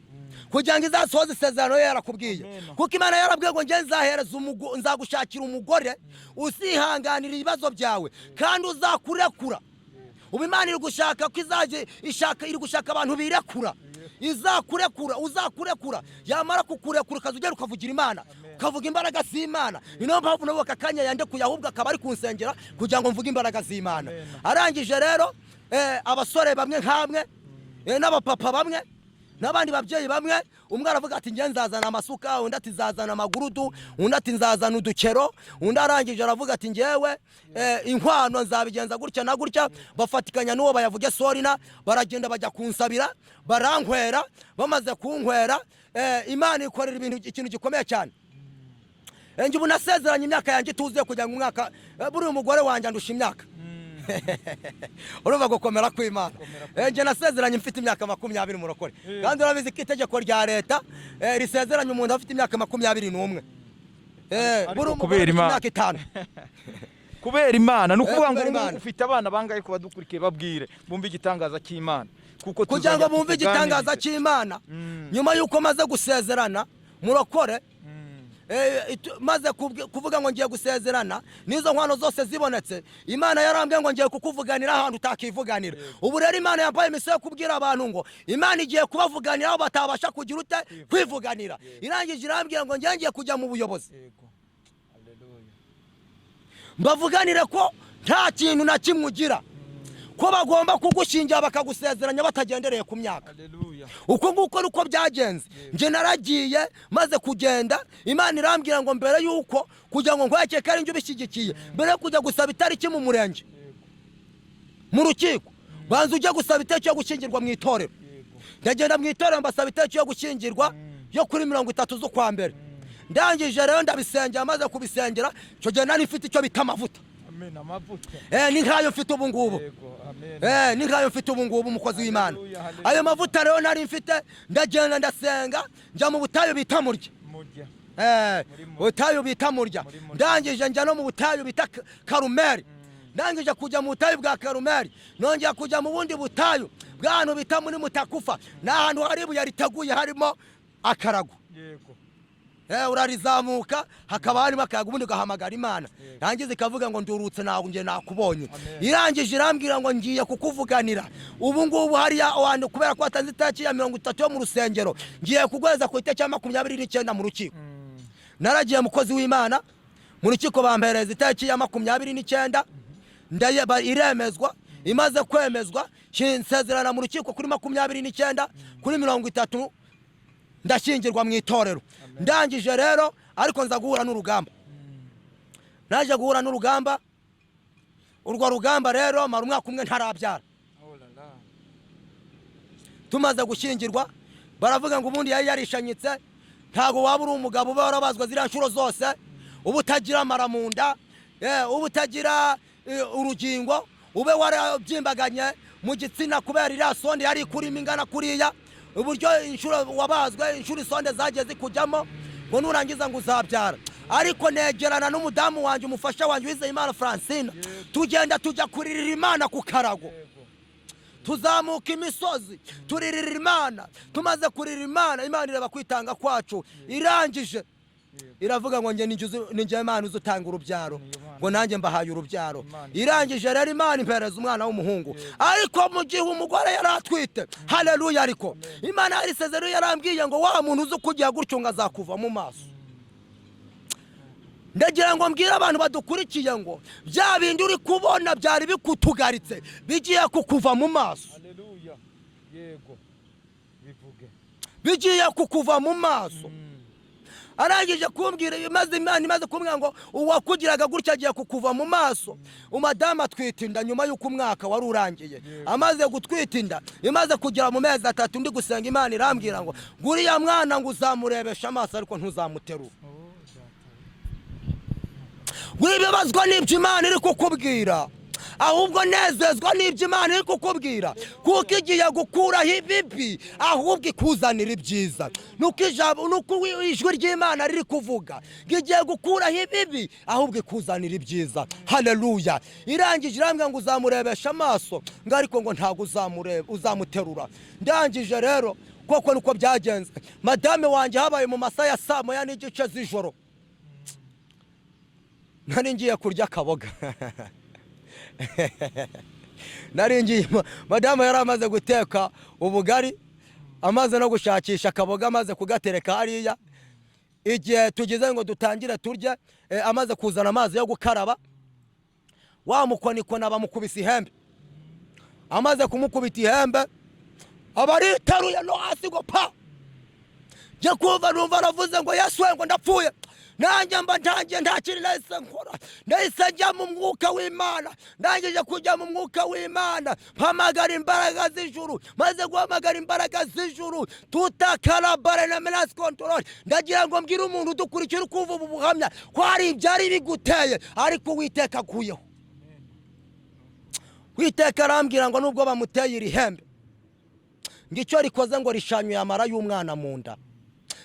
Speaker 2: kugira ngo izasohoze isezerano ye yarakubwiye.
Speaker 1: Amen.
Speaker 2: Kuko Imana yarabwiye ngo: "Njye nzahereza nzagushakira umugore uzihanganira ibibazo byawe kandi uzakurekura." Ubu Imana iri gushaka ko izajya ishaka, iri gushaka abantu birekura, izakurekura, uzakurekura. Yamara kukurekura, ukaza ugenda ukavugira Imana, ukavuga imbaraga z'Imana. Ni nayo mpamvu nabo aka kanya yandekuye, ahubwo akaba ari kunsengera kugira ngo mvuge imbaraga z'Imana.
Speaker 1: Amen.
Speaker 2: Arangije rero, abasore bamwe nk'amwe, n'abapapa bamwe. N'abandi babyeyi bamwe, umwe aravuga ati: "Njye nzazana amasuka," undi ati: "Nzazana amagurudu," undi ati: "Nzazana udukero," undi arangije aravuga ati: "Njyewe inkwano nzabigenza gutya na gutya." Bafatikanya n'uwo bayavuge Sorina, baragenda bajya kunsabira, barankwera. Bamaze kunkwera, Imana ikorera ibintu, ikintu gikomeye cyane. Njye ubu nasezeranye imyaka yanjye ituzuye, kugira ngo umwaka buriya umugore wanjye andusha imyaka. Urumva gukomera kw'Imana. Njye nasezeranye mfite imyaka 20, murokore, kandi urabizi ko itegeko rya leta risezeranye umuntu afite imyaka 21.
Speaker 1: Ariko
Speaker 2: Buriya umugore
Speaker 1: kubera
Speaker 2: afite
Speaker 1: Imana.
Speaker 2: imyaka 5.
Speaker 1: Kubera Imana, ni ukuvuga ngo
Speaker 2: Kubera
Speaker 1: ubu
Speaker 2: Imana.
Speaker 1: ufite abana bangahe? Ku badukurikiye babwire bumve igitangaza cy'Imana, kuko
Speaker 2: Kugira ngo
Speaker 1: tuzajya
Speaker 2: bumve igitangaza
Speaker 1: tukuganirize.
Speaker 2: cy'Imana, nyuma y'uko maze gusezerana, murokore, maze kuvuga ngo ngiye gusezerana, n'izo nkwano zose zibonetse, Imana yarambwiye ngo ngiye kukuvuganira ahantu utakivuganira. Ubu rero Imana yampaye misiyo yo kubwira abantu ngo Imana igiye kubavuganira aho batabasha kugira ute? Kwivuganira. Irangije irambwira ngo ngiye kujya mu buyobozi,
Speaker 1: Yego. Haleluya.
Speaker 2: mbavuganire ko nta kintu na kimwe ugira, ko bagomba kugushyingira bakagusezeranya batagendereye ku myaka.
Speaker 1: Haleluya.
Speaker 2: Uko nguko niko byagenze. Njye naragiye, maze kugenda Imana irambwira ngo mbere y'uko, kugira ngo nkweke ko ari njye ubishyigikiye, mbere yo kujya gusaba itariki mu murenge, mu rukiko, banza ujye gusaba itariki yo gushyingirwa mu itorero. Ndagenda mu itorero, mbasaba itariki yo gushyingirwa yo kuri 30 z'ukwa mbere. Ndangije rero ndabisengera. Maze kubisengera, icyo gihe nari mfite icyo bita amavuta.
Speaker 1: Amen, amavuta.
Speaker 2: Ni nkayo mfite ubu ngubu.
Speaker 1: Yego, amen.
Speaker 2: Ni nkayo mfite ubu ngubu, umukozi w'Imana.
Speaker 1: Haleluya, haleluya.
Speaker 2: Ayo mavuta rero nari mfite, ndagenda ndasenga, njya mu butayu bita Murya.
Speaker 1: Murya. Muri Murya.
Speaker 2: Butayu bita Murya.
Speaker 1: Muri Murya.
Speaker 2: Ndangije njya no mu butayu bita Karumeli. Ndangije kujya mu butayu bwa Karumeli, nongera kujya mu bundi butayu bw'ahantu bita muri Mutakufa. Ni ahantu hari ibuye riteguye, harimo akarago. Urarizamuka hakaba harimo akayaga, ubundi ugahamagara Imana, rangiza ikavuga ngo: "Ndurutse, ntabwo njye nakubonye."
Speaker 1: Amen.
Speaker 2: Irangije irambwira ngo ngiye kukuvuganira ubu ngubu hariya ahantu, kubera ko watanze itariki ya 30 yo mu rusengero, ngiye kuguheza ku itariki ya 29 mu rukiko. Naragiye, mukozi w'Imana, mu rukiko bampereza itariki ya 29, iremezwa. Imaze kwemezwa, nsezerana mu rukiko kuri 29, kuri 30 ndashyingirwa mu itorero. Ndangije rero ariko nza guhura n'urugamba, naje guhura n'urugamba. Urwo rugamba rero, mara umwaka umwe ntarabyara.
Speaker 1: Oh la la.
Speaker 2: Tumaze gushyingirwa, baravuga ngo ubundi yari yarishanyitse, ntabwo waba uri umugabo uba warabazwa ziriya nshuro zose, uba utagira amara mu nda, uba utagira urugingo, ube warabyimbaganye mu gitsina kubera iriya sonde yari ikurimo ingana kuriya, uburyo inshuro wabazwe, inshuro isonde zagiye zikujyamo, ngo nurangiza ngo uzabyara. Ariko negerana n'umudamu wanjye, umufasha wanjye Uwizeyimana Francine, tugenda tujya kuririra Imana ku karago, tuzamuka imisozi turirira Imana. Tumaze kurira Imana, Imana ireba kwitanga kwacu, irangije iravuga ngo njye ni njye Imana uzi utanga urubyaro, ngo nanjye mbahaye urubyaro. Irangije rero Imana impereza umwana w'umuhungu, ariko mu gihe umugore yari atwite, haleluya, ariko Imana yari isezerano, yarambwiye ngo wa muntu uzi ukugira gutyo ngo azakuva mu maso. Ndagira ngo mbwire abantu badukurikiye ngo bya bindi uri kubona byari bikutugaritse bigiye kukuva mu maso.
Speaker 1: Haleluya, yego, bivuge.
Speaker 2: Bigiye kukuva mu maso. Arangije kumbwira, maze Imana imaze kumbwira ngo uwakugiraga gutya agiye kukuva mu maso, umadamu atwita inda nyuma y'uko umwaka wari urangiye. Amaze gutwita inda, imaze kugera mu mezi 3, ndi gusenga, Imana irambwira ngo nguriya mwana ngo uzamurebesha amaso ariko ntuzamuterura.
Speaker 1: Oh data.
Speaker 2: Wibabazwa n'ibyo Imana iri kukubwira, ahubwo nezezwa n'ibyo Imana iri kukubwira, kuko igiye gukuraho ibibi ahubwo ikuzanira ibyiza. Nuko ijambo, nuko ijwi ry'Imana riri kuvuga ngo igiye gukuraho ibibi ahubwo ikuzanira ibyiza. Haleluya. Irangije irambwira ngo uzamurebesha amaso, ngo ariko ngo ntabwo uzamureba, uzamuterura. Ndangije rero koko niko byagenze. Madame wanjye, habaye mu masaha ya saa moya n'igice z'ijoro, nari ngiye kurya akaboga, nari ngiye, madamu yari amaze guteka ubugari, amaze no gushakisha akaboga, amaze kugatereka hariya. Igihe tugeze ngo dutangire turye, amaze kuzana amazi yo gukaraba, wa mukonikoni bamukubise ihembe. Amaze kumukubita ihembe, Abariteruye no hasi ngo pa. Njye kumva numva aravuze ngo: "Yesu we," ngo "ndapfuye." Nanjye mba ntangiye, nta kintu nahise nkora, nahise njya mu mwuka w'Imana. Ndangije kujya mu mwuka w'Imana, mpamagara imbaraga z'ijuru. Maze guhamagara imbaraga z'ijuru, tutakarabare na menasi kontorori. Ndagira ngo mbwire umuntu udukurikira ukumva ubu buhamya ko hari ibyari biguteye, ariko Uwiteka akuyeho. Uwiteka arambwira ngo nubwo bamuteye iri hembe, ngo icyo rikoze ngo rishanyuye amara y'umwana mu nda,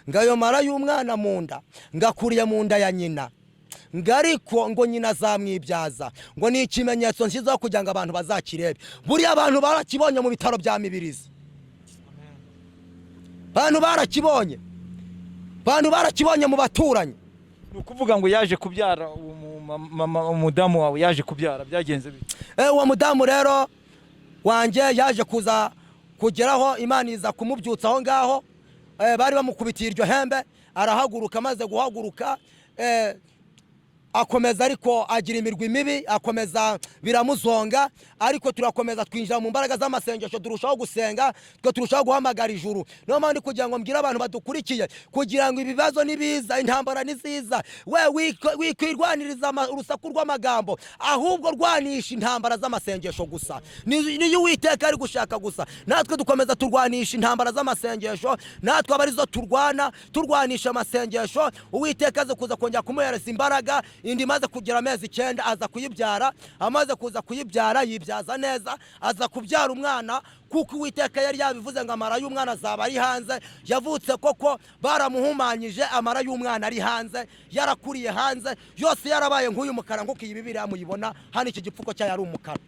Speaker 2: ngo ayo mara y'umwana mu nda ngo akuriye mu nda ya nyina, ngo ariko ngo nyina azamwibyaza, ngo ni ikimenyetso nshyizeho kugira ngo abantu bazakirebe. Buriya abantu barakibonye mu bitaro bya Mibirizi, abantu barakibonye, abantu barakibonye mu baturanyi.
Speaker 1: Ni ukuvuga ngo yaje kubyara uwo umudamu wawe yaje kubyara, byagenze bite?
Speaker 2: Uwo mudamu rero wanjye yaje kuza kugeraho, Imana iza kumubyutsa aho ngaho. Bari bamukubitiye iryo hembe, arahaguruka. Amaze guhaguruka, akomeza, ariko agira imirwi mibi, akomeza biramuzonga. Ariko turakomeza twinjira mu mbaraga z'amasengesho, turushaho gusenga, twe turushaho guhamagara ijuru. Niyo mpamvu ndi kugira ngo mbwire abantu badukurikiye, kugira ngo ibibazo nibiza, intambara niziza, we wikwirwaniriza urusaku rw'amagambo, ahubwo rwanisha intambara z'amasengesho gusa. Niyo Uwiteka ari gushaka gusa. Natwe dukomeza turwanisha intambara z'amasengesho, natwe aba arizo turwana, turwanisha amasengesho. Uwiteka aza kuza kongera kumuhereza imbaraga. Inda imaze kugira amezi 9 aza kuyibyara. Amaze kuza kuyibyara, yibyaza neza, aza kubyara umwana kuko Uwiteka yari yabivuze ngo amara y'umwana azaba ari hanze. Yavutse koko baramuhumanyije, amara y'umwana ari hanze, yarakuriye hanze yose, yarabaye nk'uyu mukara, nk'uko iyi Bibiliya muyibona hano, iki gipfuko cyayo ari umukara.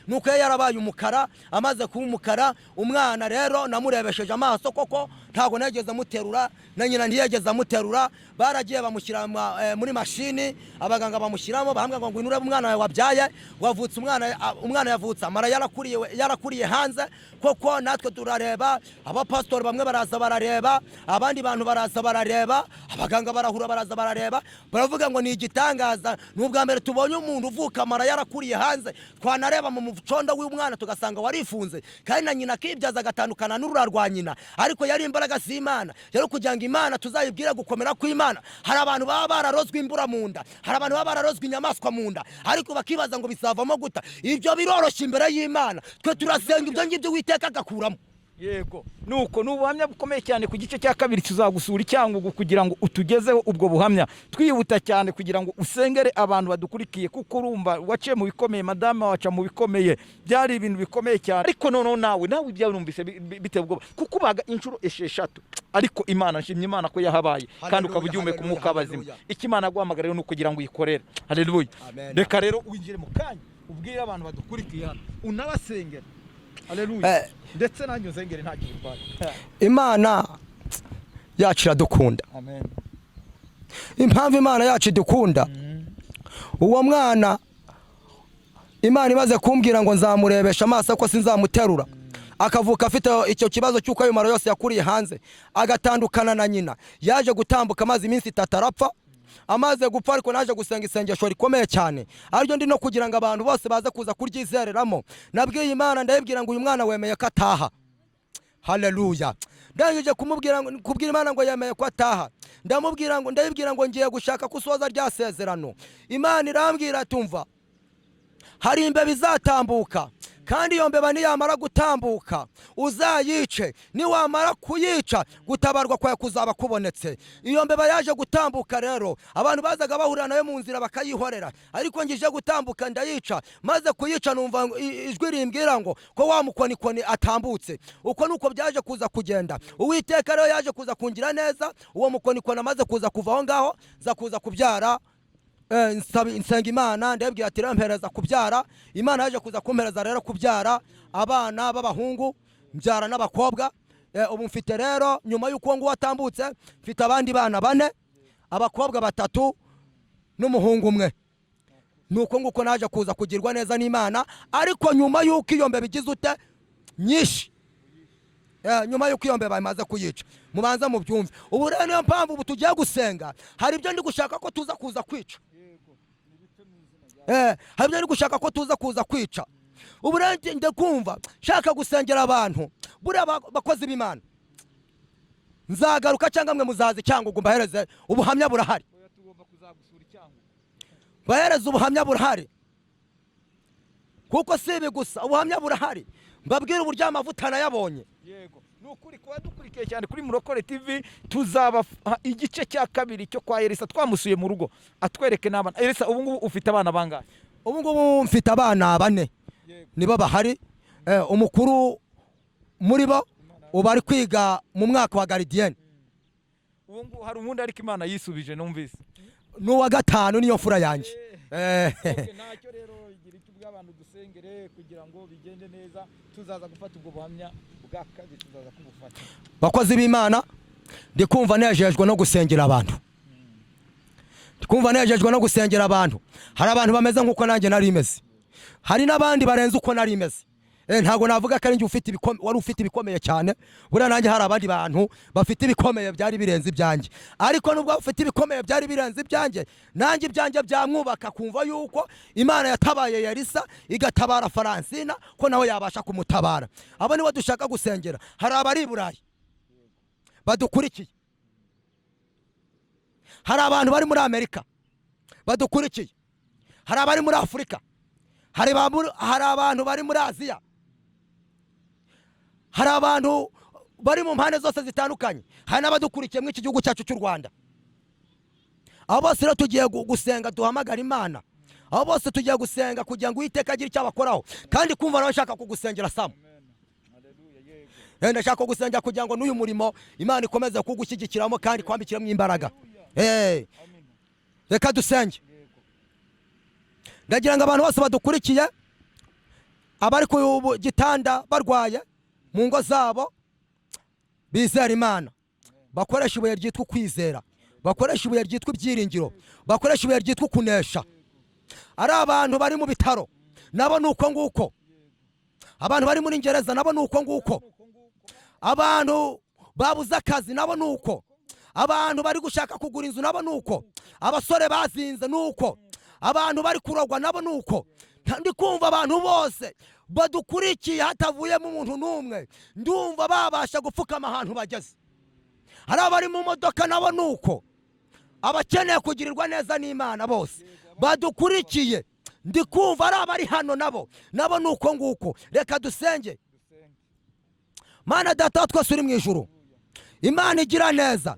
Speaker 2: Nuko yari yarabaye umukara. Amaze kuba umukara umwana rero, namurebesheje amaso koko, ntabwo nageze amuterura, na nyina ntiyageze amuterura. Baragiye bamushyira muri mashini, abaganga bamushyiramo, barambwira ngo ngwino urebe umwana wawe wabyaye, wavutse umwana, umwana yavutse amara yarakuriye, yarakuriye hanze koko. Natwe turareba, abapasitori bamwe baraza barareba, abandi bantu baraza barareba, abaganga barahura baraza barareba, baravuga ngo ni igitangaza, ni ubwa mbere tubonye umuntu uvuka amara yarakuriye hanze. Twanareba mu mucondo w'umwana tugasanga warifunze, kandi na nyina akibyaza agatandukana n'urura rwa nyina. Ariko yari imbaraga z'Imana, yari kugira ngo Imana tuzayibwire gukomera kw'Imana. Hari abantu baba bararozwe imbura mu nda, hari abantu baba bararozwe inyamaswa mu nda, ariko bakibaza ngo bizavamo guta. Ibyo biroroshye imbere y'Imana. Twe turasenga ibyo ngibyo, Uwiteka agakuramo.
Speaker 1: Yego, nuko ni ubuhamya bukomeye cyane. Ku gice cya kabiri tuzagusura i Cyangugu kugira ngo utugezeho ubwo buhamya. Twihuta cyane kugira ngo usengere abantu badukurikiye, kuko urumva waciye mu bikomeye, madame waca mu bikomeye, byari ibintu bikomeye cyane. Ariko noneho nawe ibyawe numvise biteye ubwoba, kuko ubaga inshuro 6, ariko Imana, nshimye Imana ko yahabaye kandi ukaba ugihumeka
Speaker 2: Haleluya,
Speaker 1: umwuka w'abazima.
Speaker 2: Haleluya.
Speaker 1: Icyo Imana yaguhamagara rero ni ukugira ngo uyikorere. Haleluya.
Speaker 2: Amen.
Speaker 1: Reka rero winjire mu kanya, ubwire abantu badukurikiye hano, unabasengera. Haleluya. Ndetse nanjye unsengere, ntacyo bitwaye.
Speaker 2: Imana yacu iradukunda.
Speaker 1: Amen.
Speaker 2: Impamvu Imana yacu idukunda, uwo mwana Imana imaze kumbwira ngo nzamurebesha amaso ko sinzamuterura, akavuka afite icyo kibazo cy'uko ayo mara yose yakuriye hanze, agatandukana na nyina, yaje gutambuka amaze iminsi 3 arapfa. Amaze gupfa, ariko naje gusenga isengesho rikomeye cyane, ariryo ndi no kugira ngo abantu bose baze kuza kuryizereramo. Nabwiye Imana, ndayibwira ngo uyu mwana wemeye ko ataha. Haleluya. Ndangije kumubwira kubwira Imana ngo yemeye ko ataha, ndamubwira ngo, ndayibwira ngo ngiye gushaka ko usoza rya sezerano. Imana irambwira, tumva, hari imbeba izatambuka, kandi iyo mbeba niyamara gutambuka uzayice, niwamara kuyica gutabarwa kwawe kuzaba kubonetse. Iyo mbeba yaje gutambuka rero, abantu bazaga bahurira nayo mu nzira bakayihorera, ariko ngije gutambuka ndayica. Maze kuyica numva ijwi rimbwira ngo ko wa mukonikoni atambutse. Uko nuko byaje kuza kugenda. Uwiteka rero yaje kuza kungira neza. Uwo mukonikoni amaze kuza kuva aho ngaho, nza kuza kubyara. Nsenga Imana, ndabwira ati rero mpereza kubyara. Imana yaje kuza kumpereza rero kubyara abana b'abahungu, mbyara n'abakobwa. Ubu mfite rero, nyuma y'uko uwo nguwo atambutse, mfite abandi bana bane, abakobwa batatu n'umuhungu umwe. Nuko nguko naje kuza kugirwa neza n'Imana, ariko nyuma y'uko iyo mbeba igize ute nyinshi. Nyuma y'uko iyo mbeba imaze kuyica. Mubanza mubyumve. Ubu rero niyo mpamvu ubu tugiye gusenga. Hari ibyo ndi gushaka ko tuza kuza kwica. Hari ibyo ndi gushaka ko tuza kuza kwica. Ubu rero ndakumva nshaka gusengera abantu. Buriya bakozi b'Imana, nzagaruka cyangwa mwe muzaza cyangwa ngo mbahereze ubuhamya burahari.
Speaker 1: Oya, tugomba kuzagusura icyango.
Speaker 2: Bahereza ubuhamya burahari, kuko si ibi gusa, ubuhamya burahari, mbabwire uburyo amavuta nayabonye.
Speaker 1: Yego, ni ukuri kuba dukurikiye cyane kuri Murokore TV. Tuzaba igice cya kabiri cyo kwa Elisa, twamusuye mu rugo, atwereke n'abana. Elisa, ubu ngubu ufite abana bangahe?
Speaker 2: Ubu ngubu mfite abana bane. Nibo bahari. Umukuru muri bo ubu ari kwiga mu mwaka wa gardienne.
Speaker 1: Ubu ngubu hari uwundi, ariko Imana yisubije numvise.
Speaker 2: N'uwa gatanu niyo mfura yanjye.
Speaker 1: Okay, ntacyo rero, igira icyo ubwira abantu, dusengere kugira ngo bigende neza. Tuzaza gufata ubwo buhamya bwa kabiri, tuzaza kubufata.
Speaker 2: Bakozi b'Imana, ndi kumva nejejwe no gusengera abantu, ndi kumva nejejwe no gusengera abantu. Hari abantu bameze nk'uko nanjye nari meze, hari n'abandi barenze uko nari meze. Ntabwo navuga ko ari njye ufite wari ufite ibikomeye cyane. Buriya nanjye hari abandi bantu bafite ibikomeye byari birenze ibyanjye, ariko nubwo bafite ibikomeye byari birenze ibyanjye, nanjye ibyanjye byamwubaka kumva yuko Imana yatabaye Elisa igatabara Faransina, ko nawe yabasha kumutabara. Abo nibo dushaka gusengera. Hari abari i Burayi badukurikiye, hari abantu bari muri Amerika badukurikiye, hari abari muri Afurika, hari abantu bari muri Aziya, hari abantu bari mu mpande zose zitandukanye, hari n'abadukurikiye muri iki gihugu cyacu cy'u Rwanda. Abo bose rero tugiye gusenga, duhamagara Imana. Abo bose tugiye gusenga kugira ngo Uwiteka agire icyo abakoraho. Kandi kumva nawe nshaka kugusengera, Samu. Ndashaka kugusengera kugira ngo n'uyu murimo Imana ikomeze kugushyigikiramo kandi kwambikiramo imbaraga. Reka dusenge. Ndagira ngo abantu bose badukurikiye, abari ku gitanda barwaye mu ngo zabo, bizera Imana, bakoresha ibuye ryitwa ukwizera, bakoresha ibuye ryitwa ibyiringiro, bakoresha ibuye ryitwa ukunesha. Ari abantu bari mu bitaro nabo ni uko nguko, abantu bari muri gereza nabo ni uko nguko, abantu babuze akazi nabo ni uko, abantu bari gushaka kugura inzu nabo ni uko, abasore bazinze ni uko, abantu bari kurogwa nabo ni uko. Ndi kumva abantu bose badukurikiye hatavuyemo umuntu n'umwe, ndumva babasha gupfukama ahantu bageze. Hari abari mu modoka nabo ni uko, abakeneye kugirirwa neza n'Imana bose badukurikiye, ndi kumva ari abari hano nabo ni uko nguko. Reka dusenge. Mana Data wa twese uri mu ijuru, Imana igira neza,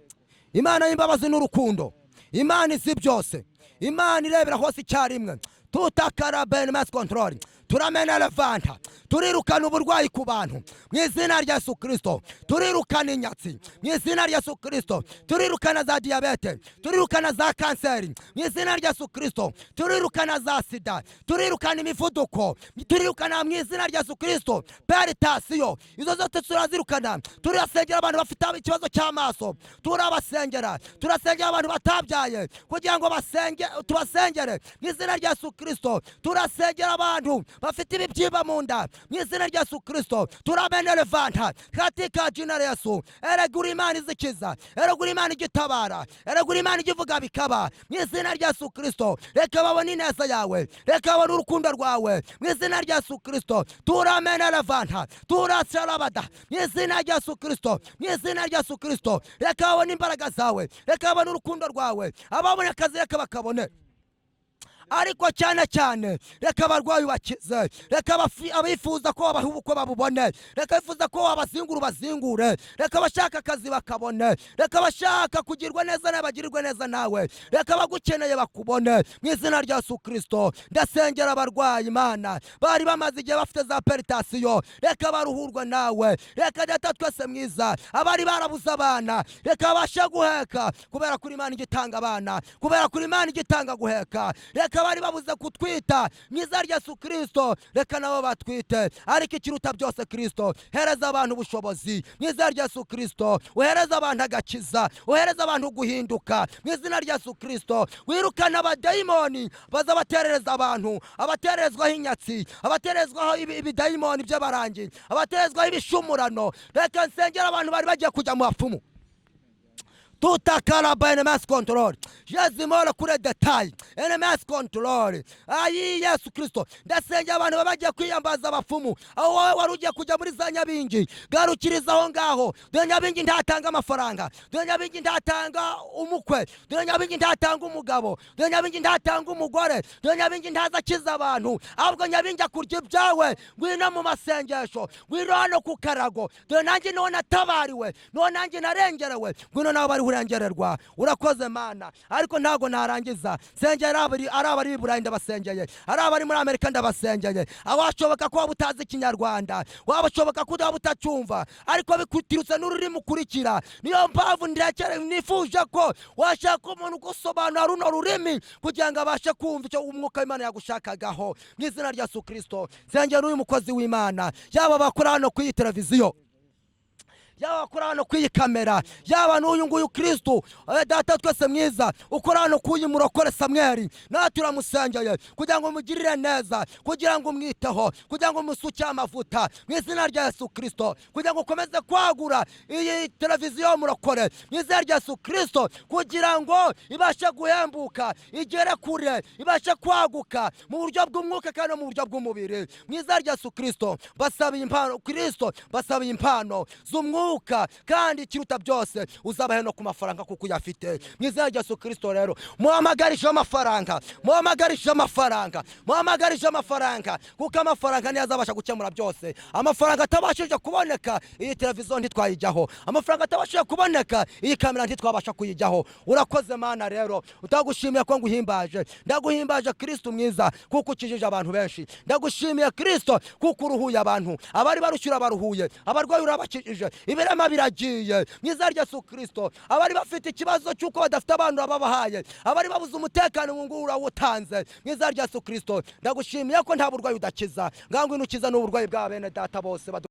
Speaker 2: Imana y'imbabazi n'urukundo, Imana izi byose, Imana irebera hose icyarimwe, tutakara ben mass control, turamena elefanta, turirukana uburwayi ku bantu mu izina rya Yesu Kristo, turirukana inyatsi mu izina rya Yesu Kristo, turirukana za diyabete, turirukana za kanseri mu izina rya Yesu Kristo, turirukana za sida, turirukana imivuduko, turirukana mu izina rya Yesu Kristo peritasiyo, izo zose turazirukana. Turasengera abantu bafite ikibazo cy'amaso, turabasengera, turasengera abantu batabyaye kugira ngo basenge, tubasengere mu izina rya Yesu Kristo, turasengera abantu bafite ibibyimba mu nda mu izina rya Yesu Kristo, turamena elefanta katika jina la Yesu. Eregura Imana izikiza, eregura Imana igitabara, eregura Imana igivuga bikaba mu izina rya Yesu Kristo. Reka babone ineza yawe, reka babone urukundo rwawe mu izina rya Yesu Kristo. Turamena elefanta, turasharabada mu izina rya Yesu Kristo, mu izina rya Yesu Kristo. Reka babone imbaraga zawe, reka babone urukundo rwawe, ababone akazi reka bakabone, ariko cyane cyane reka abarwayi bakize, reka abifuza ko wabaha ubukwe babubone, reka abifuza ko wabazingura ubazingure, reka abashaka akazi bakabone, reka abashaka kugirwa neza nawe bagirirwe neza nawe, reka abagukeneye bakubone mu izina rya Yesu Kristo. Ndasengera abarwayi, Imana, bari bamaze igihe bafite za peritasiyo, reka baruhurwe nawe, reka Data twese mwiza, abari barabuze abana reka babashe guheka, kubera kuri Imana igitanga abana, kubera kuri Imana igitanga guheka, reka bari babuze kutwita mu izina rya Yesu Kristo, reka nabo batwite. Ariko ikiruta byose, Kristo, hereza abantu ubushobozi mu izina rya Yesu Kristo, uhereza abantu agakiza, uhereza abantu guhinduka mu izina rya Yesu Kristo. Wirukana abadayimoni baza baterereza abantu, abatererezwaho inyatsi, abatererezwaho ibidayimoni by'abarangi, abatererezwaho ibishumurano. Reka nsengera abantu bari bagiye kujya mu bapfumu, tutakara by mass control jezimora kure detail. Enemies control. Ayi Yesu Kristo, ndasengera abantu baba bagiye kwiyambaza abapfumu, aho wowe wari ugiye kujya muri za Nyabingi, garukiriza aho ngaho. Dore Nyabingi ntatanga amafaranga, dore Nyabingi ntatanga umukwe, dore Nyabingi ntatanga umugabo, dore Nyabingi ntatanga umugore, dore Nyabingi ntaza akiza abantu, ahubwo Nyabingi akurya ibyawe. Ngwino mu masengesho, ngwino hano ku karago, dore nanjye niho natabariwe, niho nanjye narengerewe, ngwino nawe bari urengererwa. Urakoze Mana, ariko ntago narangiza. Sengera ari abari i Burayi ndabasengeye, ari abari muri Amerika ndabasengeye. Awashoboka ko waba utazi Ikinyarwanda, waba ushoboka ko waba utacyumva, ariko bikutirutse n'ururimi ukurikira. Niyo mpamvu ndekere nifuje ko washaka umuntu ugusobanura runo rurimi kugira ngo abashe kumva icyo umwuka w'Imana yagushakagaho. Mu izina rya Yesu Kristo, sengera uyu mukozi w'Imana, yaba abakora hano kuri iyi televiziyo, yaba abakora hano kuri iyi kamera, yaba n'uyu nguyu Kristo, data twese mwiza ukora hano k'uyu murokore Samweli, natwe turamusengeye kugira ngo umugirire neza, kugira ngo umwiteho, kugira ngo umusuke amavuta mu izina rya Yesu Kristo, kugira ngo ukomeze kwagura iyi televiziyo murokore mu izina rya Yesu Kristo, kugira ngo ibashe guhembuka, igere kure, ibashe kwaguka mu buryo bw'umwuka kandi no mu buryo bw'umubiri. Mu izina rya Yesu Kristo basabiye impano, Kristo basabiye impano z'umwuka, kandi ikiruta byose uzabahe no ku mafaranga kuko uyafite. Mu izina rya Yesu Kristo rero muhamagarishe amafaranga, muhamagarishe amafaranga, muhamagarishe amafaranga, kuko amafaranga niyo azabasha gukemura byose. Amafaranga atabashije kuboneka, iyi televiziyo ntitwayijyaho. Amafaranga atabashije kuboneka, iyi kamera ntitwabasha kuyijyaho. Urakoze Mana rero, utagushimiye ko nguhimbaje. Ndaguhimbaje Kristo mwiza kuko ukijije abantu benshi. Ndagushimiye Kristo kuko uruhuye abantu, abari barushyura baruhuye, abarwayi urabakijije, ibirema biragiye mu izina rya Yesu Kristo. Abari bafite ikibazo cy'uko badafite abantu urababahaye, abari babuze umutekano ubu ngubu urawutanze mu izina rya Yesu Kristo. Ndagushimiye ko nta burwayi udakiza, ngaho ngwino ukiza n'uburwayi bwa bene data bose.